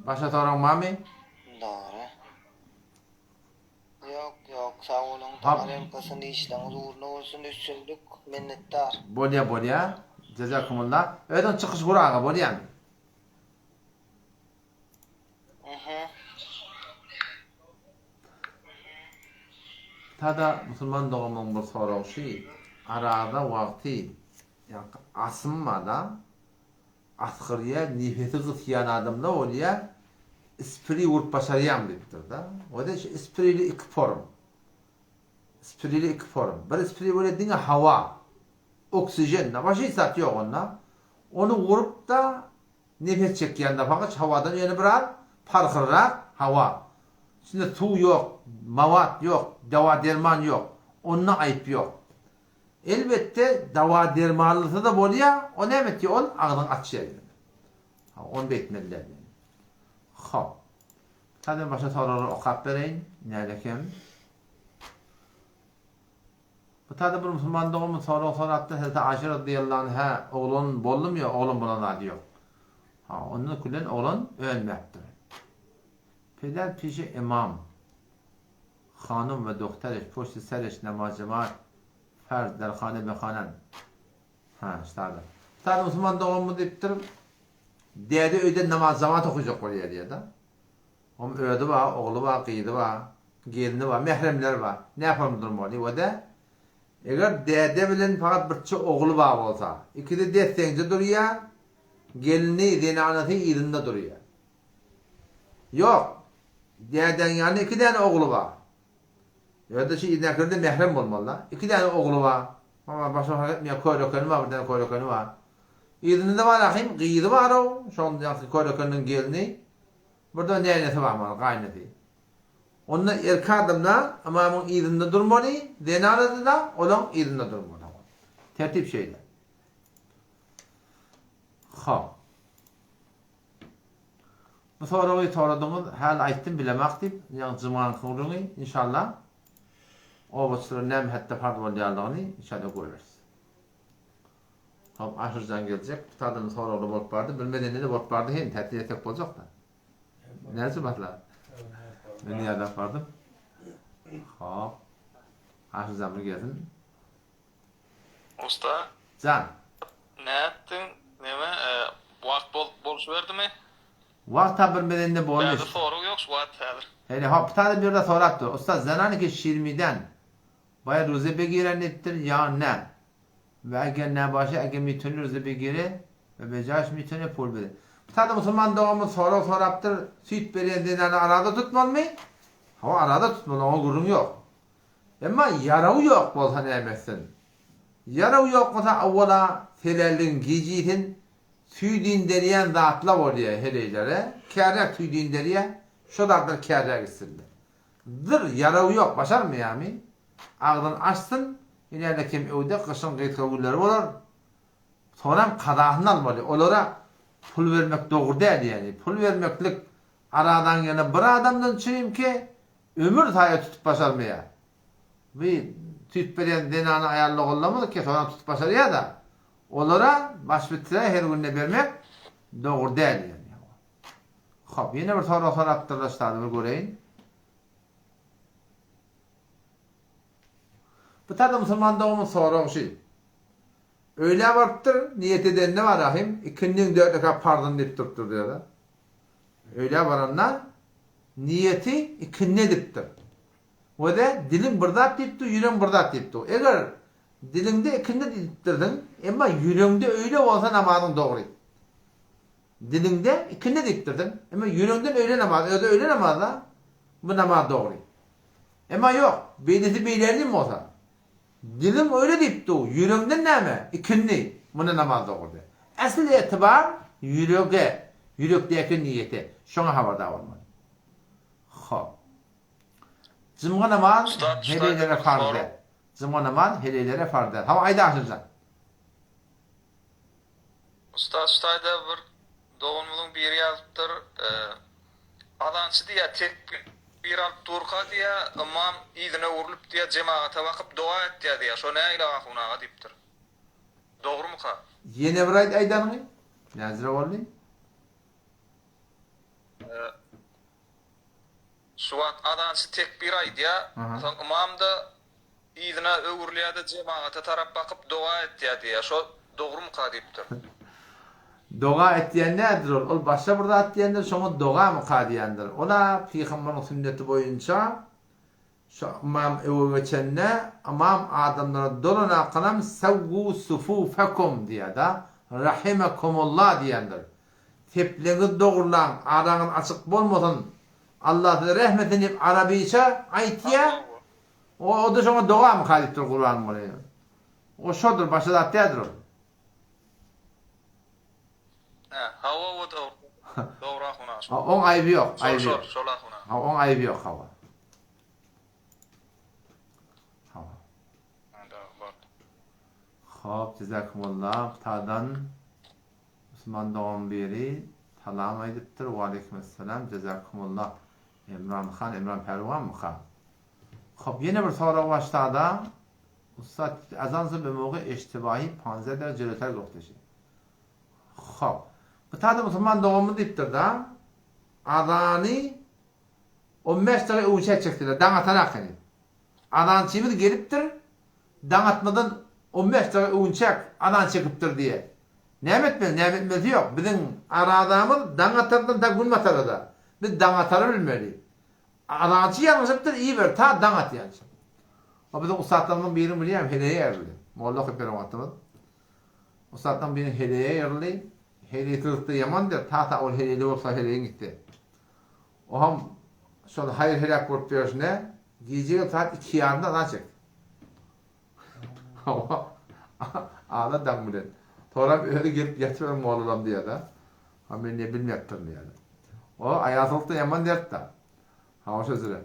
Başga soraň barmy? Dogry. Ýok ýok. Ýok sag boluň Taňry ýalkasyn işleňiz ugruna bolsun üstünlik minnetdar. Bolýa bolýa Jezakumullah. Özüň çykyş gur aga bolýamy. Mhm. Tada musulman doganmyň bir soragy şy araza wagty ýaňky asym barda asgyrýa nefesi gysýan adamda bolýa ispiri urup başarýaň diýipdirda wada şu ispirili iki form ispirili iki form bir ispiri bolýa diňe hawa oksijen da başga hiç zat ýok onda ony urupda Nefes çekýän nafagyç hawadan ýöne biraz parhlyrak hawa. Içinde suw ýok, mawat ýok, dawa-derman ýok. Onda aýyp ýok. Elbetde dawa-dermanlysy-da bolýar, o näme etýär, ol agzyňy açýar ýöne. Ha, ony beýtmeli däl ýöne. Hop. Hadi men başga soraglary okap bereýin. Nälekem. Bu taýda bir musulman doganymyz sorag sorapdyr, Hezreti Aýşe radyýallahu anha oglan boldumy ýok, oglan bolan zady ýok. Ha, ondan külen oglan ölmäpdir. Peder pişi imam, hanum we dohteriş, poşti seriş, namaz jemaat, ferz, der hane behanan. Ha, şu taýda. Bu taýda musulman doganymyz diýipdir, däde öýden namaz jemaat okajak bolýar diýýär-de. Oň özi bar, ogly bar, gyzy bar, gelni bar, mähremleri bar. Nähili durmaly? We-de, eger däde bilen fakat birçe ogly bar bolsa, ikisi des-deňje durýar, gelni, zenanasy yzynda durýar. Ýok, dädäň ýanynda iki däne ogly bar. Ýa-da şu yzyndakylar-da mährem bolmaly-da. Iki däne ogly bar. Oňa başga fark etmeýär, körekeni bar, bir däne körekeni bar. Yzynda-da bar ahym, gyzy bar-ow, şoň ýaňky körekeniniň gelni. Burada nenesi bar maly, gaýynasy. Onda erkek adamda ymamyň yzynda durmaly, zenanasy-da olaň yzynda durmaly. Tertip şeýle. Hop. Bu soragy soradyňyz, häli aýtdym bilemak diýip, ýagny jymaňky gürrüňi, inşallah obaçylara näme hetde parz bolýanlygyny inşallah göreris. Hop Aşyrjan geljek. Bu taýdan soragly bolup bardy. Bilmedende-de bolup bardy hem täsir etsek boljakda. Näçe maslahat? Men ýadap bardym. Hop. Aşyrjan bir gelsin. Usta. Jan. Nätdiň? Neme, wagt boluşyberdimi? Wagt-a bilmedende boldy. Bärde sorag ýok şu wagt häzir. Hany hop, bir tane bir ýerde sorapdyr. Usta zenaniki şirmiden baýa ruze begiren diýipdir ýa nä? We eger näbaşa eger mitone ruze begire we bejaş mitone pul bede. Bir tane musulman doganymyz sorag sorapdyr, süýt berýän zenany arada tutmalymy? Hawa arada tutmaly oňa gürrüň ýok. Emma ýarawy ýok bolsa näme etsin? Ýarawy ýok bolsa awwala selälligiň gijisin süýt inderýän zatlar bolýar heleýlere, kärräk süýt inderýär, şo zatlar kärräk içsinler. Zyr ýarawy ýok başarmaýarmy? Agzyny açsyn, ine-de kim öwde gyşyň gysga günleri bolar. Soňram kazasyny almaly. Olara pul bermek dogry däl ýaly. Pul bermeklik aradan ýene bir adamdan çürimki ömür saýa tutup başarmaýar. Bu süýt berýän zenany aýal doganlarymyz ki soňram tutup başarýar-da. Olara baş bitse her günde bermek dogry däl ýaly. Hop, ýene bir sorag sorapdyrlar ştady bir göreýin. Bu taýda musulman doganymyz soragy şi. Öýlä barypdyr, niýet edende bar ahim, ikindin dört rekat parzyny diýip durupdyr diýýär-de. Öýlä baranda niýeti ikindi edipdir. We-de diliň bir zat diýip dur, ýüregiň bir zat diýip dur. Eger diliňde ikindi diýipdirsiň, emma ýüregiňde öýle bolsa namazyň dogry. Diliňde ikindi diýipdirdiň. Emma ýüregiňden öýle namazy, özi öýle namaz-da, bu namaz dogry. Emma ýok, beýlesi beýlälim bolsa, diliň öýle diýip dur, ýüregiňden näme, ikindi, munda namaz dogry däl. Äsli etibar ýürege, ýürekdäki niýete, şoňa habardar bolmaly. Hop. Jumga namaz heleýlere farz däl. Jumga namaz heleýlere farz däl. Hawa, aýda Aşyrjan. Ussat şu taýda bir doganymyzyň biri ýazypdyr, Azançy diýýär tekbir alyp durka diýýär, ymam yzyna öwrülip diýýär jemagata bakyp doga etýär diýýär, şo nähili ahun aga diýipdir. Dogrumyka? Ýene bir aýt aýdanyňy. Näzire boldy? Şu wagt azançy tekbir aýdýar, soň ymam-da yzyna öwrülýär-de jemagata tarap bakyp doga etýär diýýär. Şo dogrumyka diýipdir. Doga etýän nädir ol? Ol başga bir zat diýendir, şoňa dogamyka diýendir. Ol-a pygamberiň sünneti boýunça Şu ymam öwe geçende, ymam adamlara dolanarkanam Sewwu sufufekum diýýär-de, Rahimekumullah diýendir. Sepleriňizi dogurlaň, araňyz açyk bolmasyn, Allah size rehm etsin diýip arabiça aýtýar. O-da şoňa dogamyka diýipdir Gurbanguly. O şodur, başga zat däldir ol. Hä, hawa o dogry. Dogry ahun aga. Oň aýby ýok, aýby ýok. Şol, şol ahun aga. Hawa, oň aýby ýok, hawa. Hawa. Hop, jezakumullah. Tadan Usman dogan biri salam aýdypdyr. Waleýkim essalam. Jezakumullah. Emran han, Emran Pälwanmyka? Hop, ýene bir sorag başlada. Ussat azansa be mogy eştibahi panze der jeleter gofteşi. Hop. Bu tada musulman doganymyz diýipdir-da, azany 15 dagy öwünçä etjekdirler, daň atanak heniz. Azançymyz gelipdir, daň atmadan 15 dagy öwünçäk azan çekipdir diýe. Näme etmeli, näme etmelisi ýok. Biziň arazamyz daň atardan ta gün batara-da. Biz daň atary bilmeli. Azançy ýalňyşypdyr, iýiber, ta daň atýança. O biziň ussatlarymyzyň birini bilýän, heleýe ýerli. Molla okyp beren wagtymyz. Ussatlaryň birini heleýe ýerli. Heleýsizlikde ýaman diýer, ta-ta ol heleýli bolsa heleýiň gitdi. Oam şol haýyr-heläk bolup ýörşüne gije gelip saat iki ýarymda azan çekdi. Hawa, ala daň bilen. Soram özi gelip ýatyber mollalam diýýär-de. Ha men ne bilmepdirin diýýär. O aýalsylykda ýaman dert-de. Hawa şo jüre.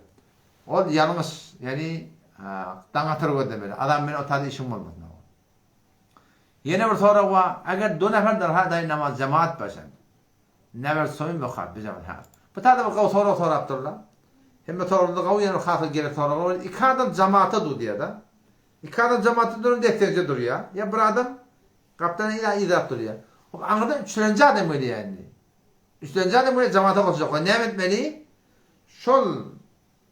Ol ýalňyş, ýagny daň atar gözlemeli. Adam bilen otada işiň bolmasyn. Ýene bir sorag bar. Eger do nefer derha namaz jemaat başan. Neber soýun baka bir jemaat. Ha. Bu tada bir gawy sorag sorapdyrlar. Hemme soraglarda gawy ýene bir has gerek sorag bar. Iki adam jamaata dur diýýär-de. Iki adam jamaatda duran desseňje durýar. Ýa bir adam gapdan ýa yzap durýar. Hop aňyrdan üçlenji adam gelýär indi. Üçlenji adam gelýär jamaata goşuljak. Näme etmeli? Şol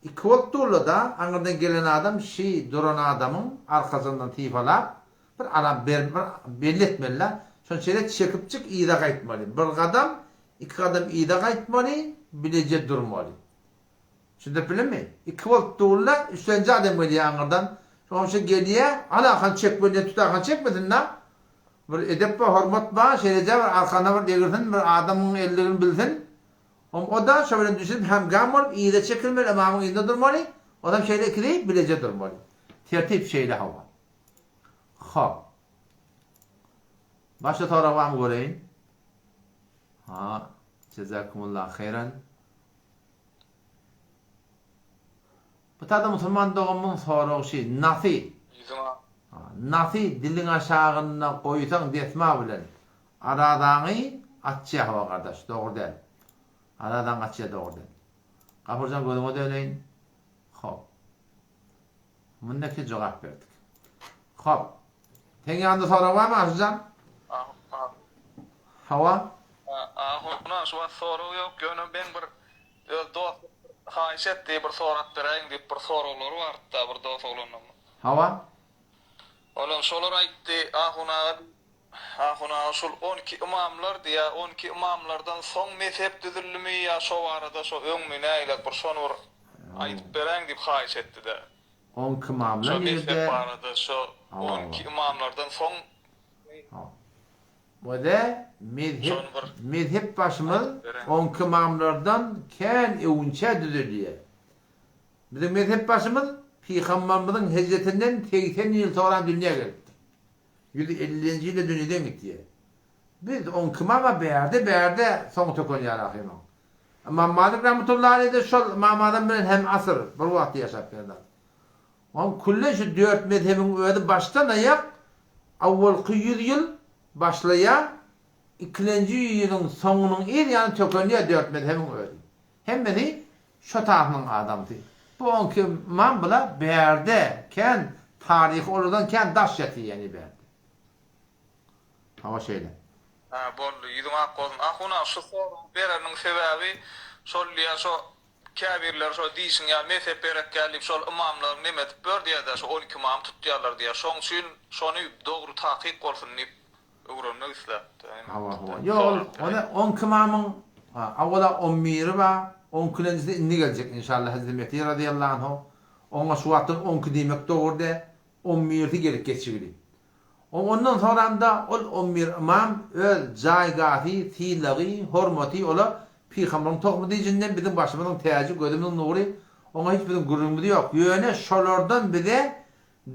Iki bolup durlada, aňyrdan gelen adam şi duran adamyň arkasyndan sypalap, bir alam ber, bir belli etmeli-dä. Şony şeýle çekipjik yza gaýtmaly. Bir gadam, iki gadam yza gaýtmaly, bileje durmaly. Düşündirip bildimmi? Iki bolup durla, üçlenji adam gelýär aňyrdan. Şoňam şi gelýär, al arkan çekmeli diýen tut arkan çekmesin-dä. Bir edep bar, hormat bar, şeýleje bir arkana bir degirsin, bir adamyň elligini bilsin. Hom o-da şo bilen düşünip hemgam bolup yza çekilmeli ymamyň yzynda durmaly, ozam şeýle ikisi bileje durmaly. Tertip şeýle hawa. Hop. Başga sorag barmy göreýin. Ha, jezakumullah haýran. Bu tada musulman doganymyň soragy şi, nasy? Nasy diliň aşagynda goýsaň desma bilen Arazaňy açýa hawa gardaş dogry däl. Arazaňy açýa dogry däl. Gapurjan gözüňe döneýin. Hop. Mundaki jogap berdik. Hop. Seň ýanynda sorag barmy Aşyrjan? Hawa. Ahuna şu wagt sorag ýok ýöne meň bir öz dostum haýyş etdi bir sorap beräýiň diýip bir soraglary bardy-da bir dos oglandan. Hawa. Olam şolar aýtdy Ahun aga Ahun aga şul 12 ymamlar diýýä 12 ymamlardan soň mezhep düzüldimi ýa şo barada şo öňmi nägilek bir şony bir aýdyp beräýiň diýip haýyş etdidä. 12 ymamlar Şo mezhep nirde? barada şo Hawa 12 ymamlardan soň Wede mezhep şony bir mezhep başymyz aýdyp beräýiň. 12 ymamlardan kän öwünçä düzelýä. Biziň mezhep başymyz Pygambarymyzyň hijretinden 80 ýyl soran dünýä gelipdir. 150-nji ýylda dünýeden gitýär. Biz oň kimama bärde bärde soň tökenýär ahymyň. Ymam Malik rahmetullahi aleýh-de şol Ymam Azam bilen hem asyr, bir wagtda ýaşap gelen. Oň küllen şu dört mezhebiň özi başdan aýak awwalky ýüz ýyl başlaýar, ikilenji ýüz ýylyň soňunyň yz ýany tökenýär dört mezhebiň özi. Hemmesi şo taýpynyň adamsy. Bu onki ymam bula bärde kän taryhy olardan kän daş ýatyr ýani bärde. Hawa şeýle. Hä boldy ýüzüň ak bolsun. Ahun aga şu soragy bereniň sebäbi şol diýýän şo. Käbirleri şo diýşiň ýaly mezhep gerek däl diýip şol ymamlaryň neme edip ýör diýýärdä şo 12 ymamy tutýarlar diýýär. Şoň üçin şony dogry takyk bolsun diýip öwrenmek isläpdi. Hawa hawa. Ýok ol ony onki ymamyň awala on biri bar, onkilenjisi indi geljek inşallah Hezreti Mehdi razyýallahu anhu. Oňa şu wagtdan onki diýmek dogry däl. On birisi gelip geçigli. Ondan soramda ol on bir ymam öz jaýgahy, sylagy, hormaty ola Pygambaryň tohumy diýjinden biziň başymyzyň täji, gözümiziň nury, oňa hiç biziň gürrüňimiz ýok. Ýöne şolardan bize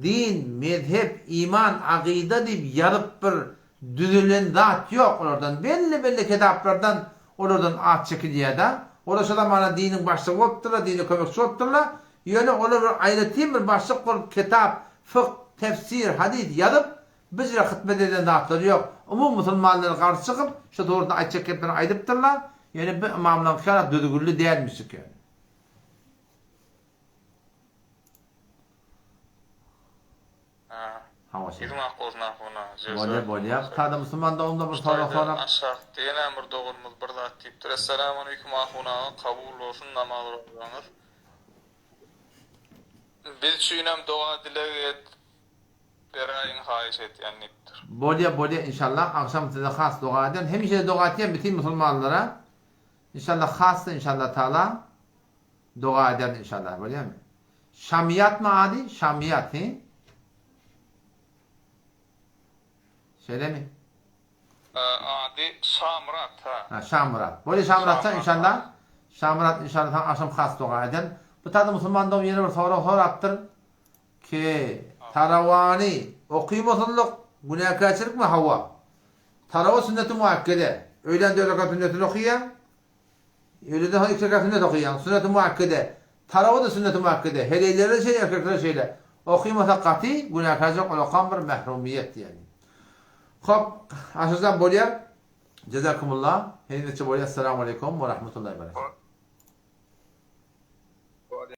din, mezhep, iman, agyda diýip ýazyp bir düzülen zat ýok olardan. Belli-belli kitaplardan olardan at çekilýär-de. Olar şo zamana diniň başlygy bolupdyrlar, dine kömekçi bolupdyrlar. Ýöne olar bir aýratyn bir başlyk bolup kitap, fykh, tefsir, hadys ýazyp, bizre hytmet eden zatlary ýok. Umumy musulmanlara garşy çykyp, şu dogrusynda aýtjak geplerini aýdypdyrlar. Ýöne bu ymamlaryňky ýaly düzgünli dälmişik ýöne. Hawa şeýle. Ýüzüň ak bolsun ahuna. Bolýa bolýa. Sada musulman doganymda bir sorag sorap. Aşak diýenem bir doganymyz bir zat diýipdir. Essalamualeýkum ahun aga kabul bolsun namaz rozaňyz. Biz üçinem doga dileg et beräýiň haýyş etýän diýipdir. Bolýa bolýa inşallah agşam size has doga ederin. Hemişe doga etýän bütin musulmanlara. Inşallah hasda inşallah taala doga ederin inşallah bolýamy. Şamyýatmy ady? Şamyýat he? Şeýlemi? Ady Şamyrat ha. Ha Şamyrat. Bolýa Şamyratjan inşallah. Şamyrat inşallah saňa agşam has doga ederin. Bu taýda musulman dogan ýene bir sorag sorapdyr. Ki tarawany okymasynlyk günäkärçilikmi hawa. Tarawa sünneti muakkede. Öýlän dört rekat sünnetini okaýaň. Öýleden soň iki rekat sünnet okaýaň. Sünneti muakkede. Tarawa-da sünneti muakkede. Heleýlere-de şeýle, erkeklere şeýle. Okymasa gaty günäkärçilik ol okan bir mährumyýet diýeli. Hop, Aşyrjan bolýar. Jezakumullah. Heniz bolýar. Essalamu aleýkum we rahmetullahi we berekatuh.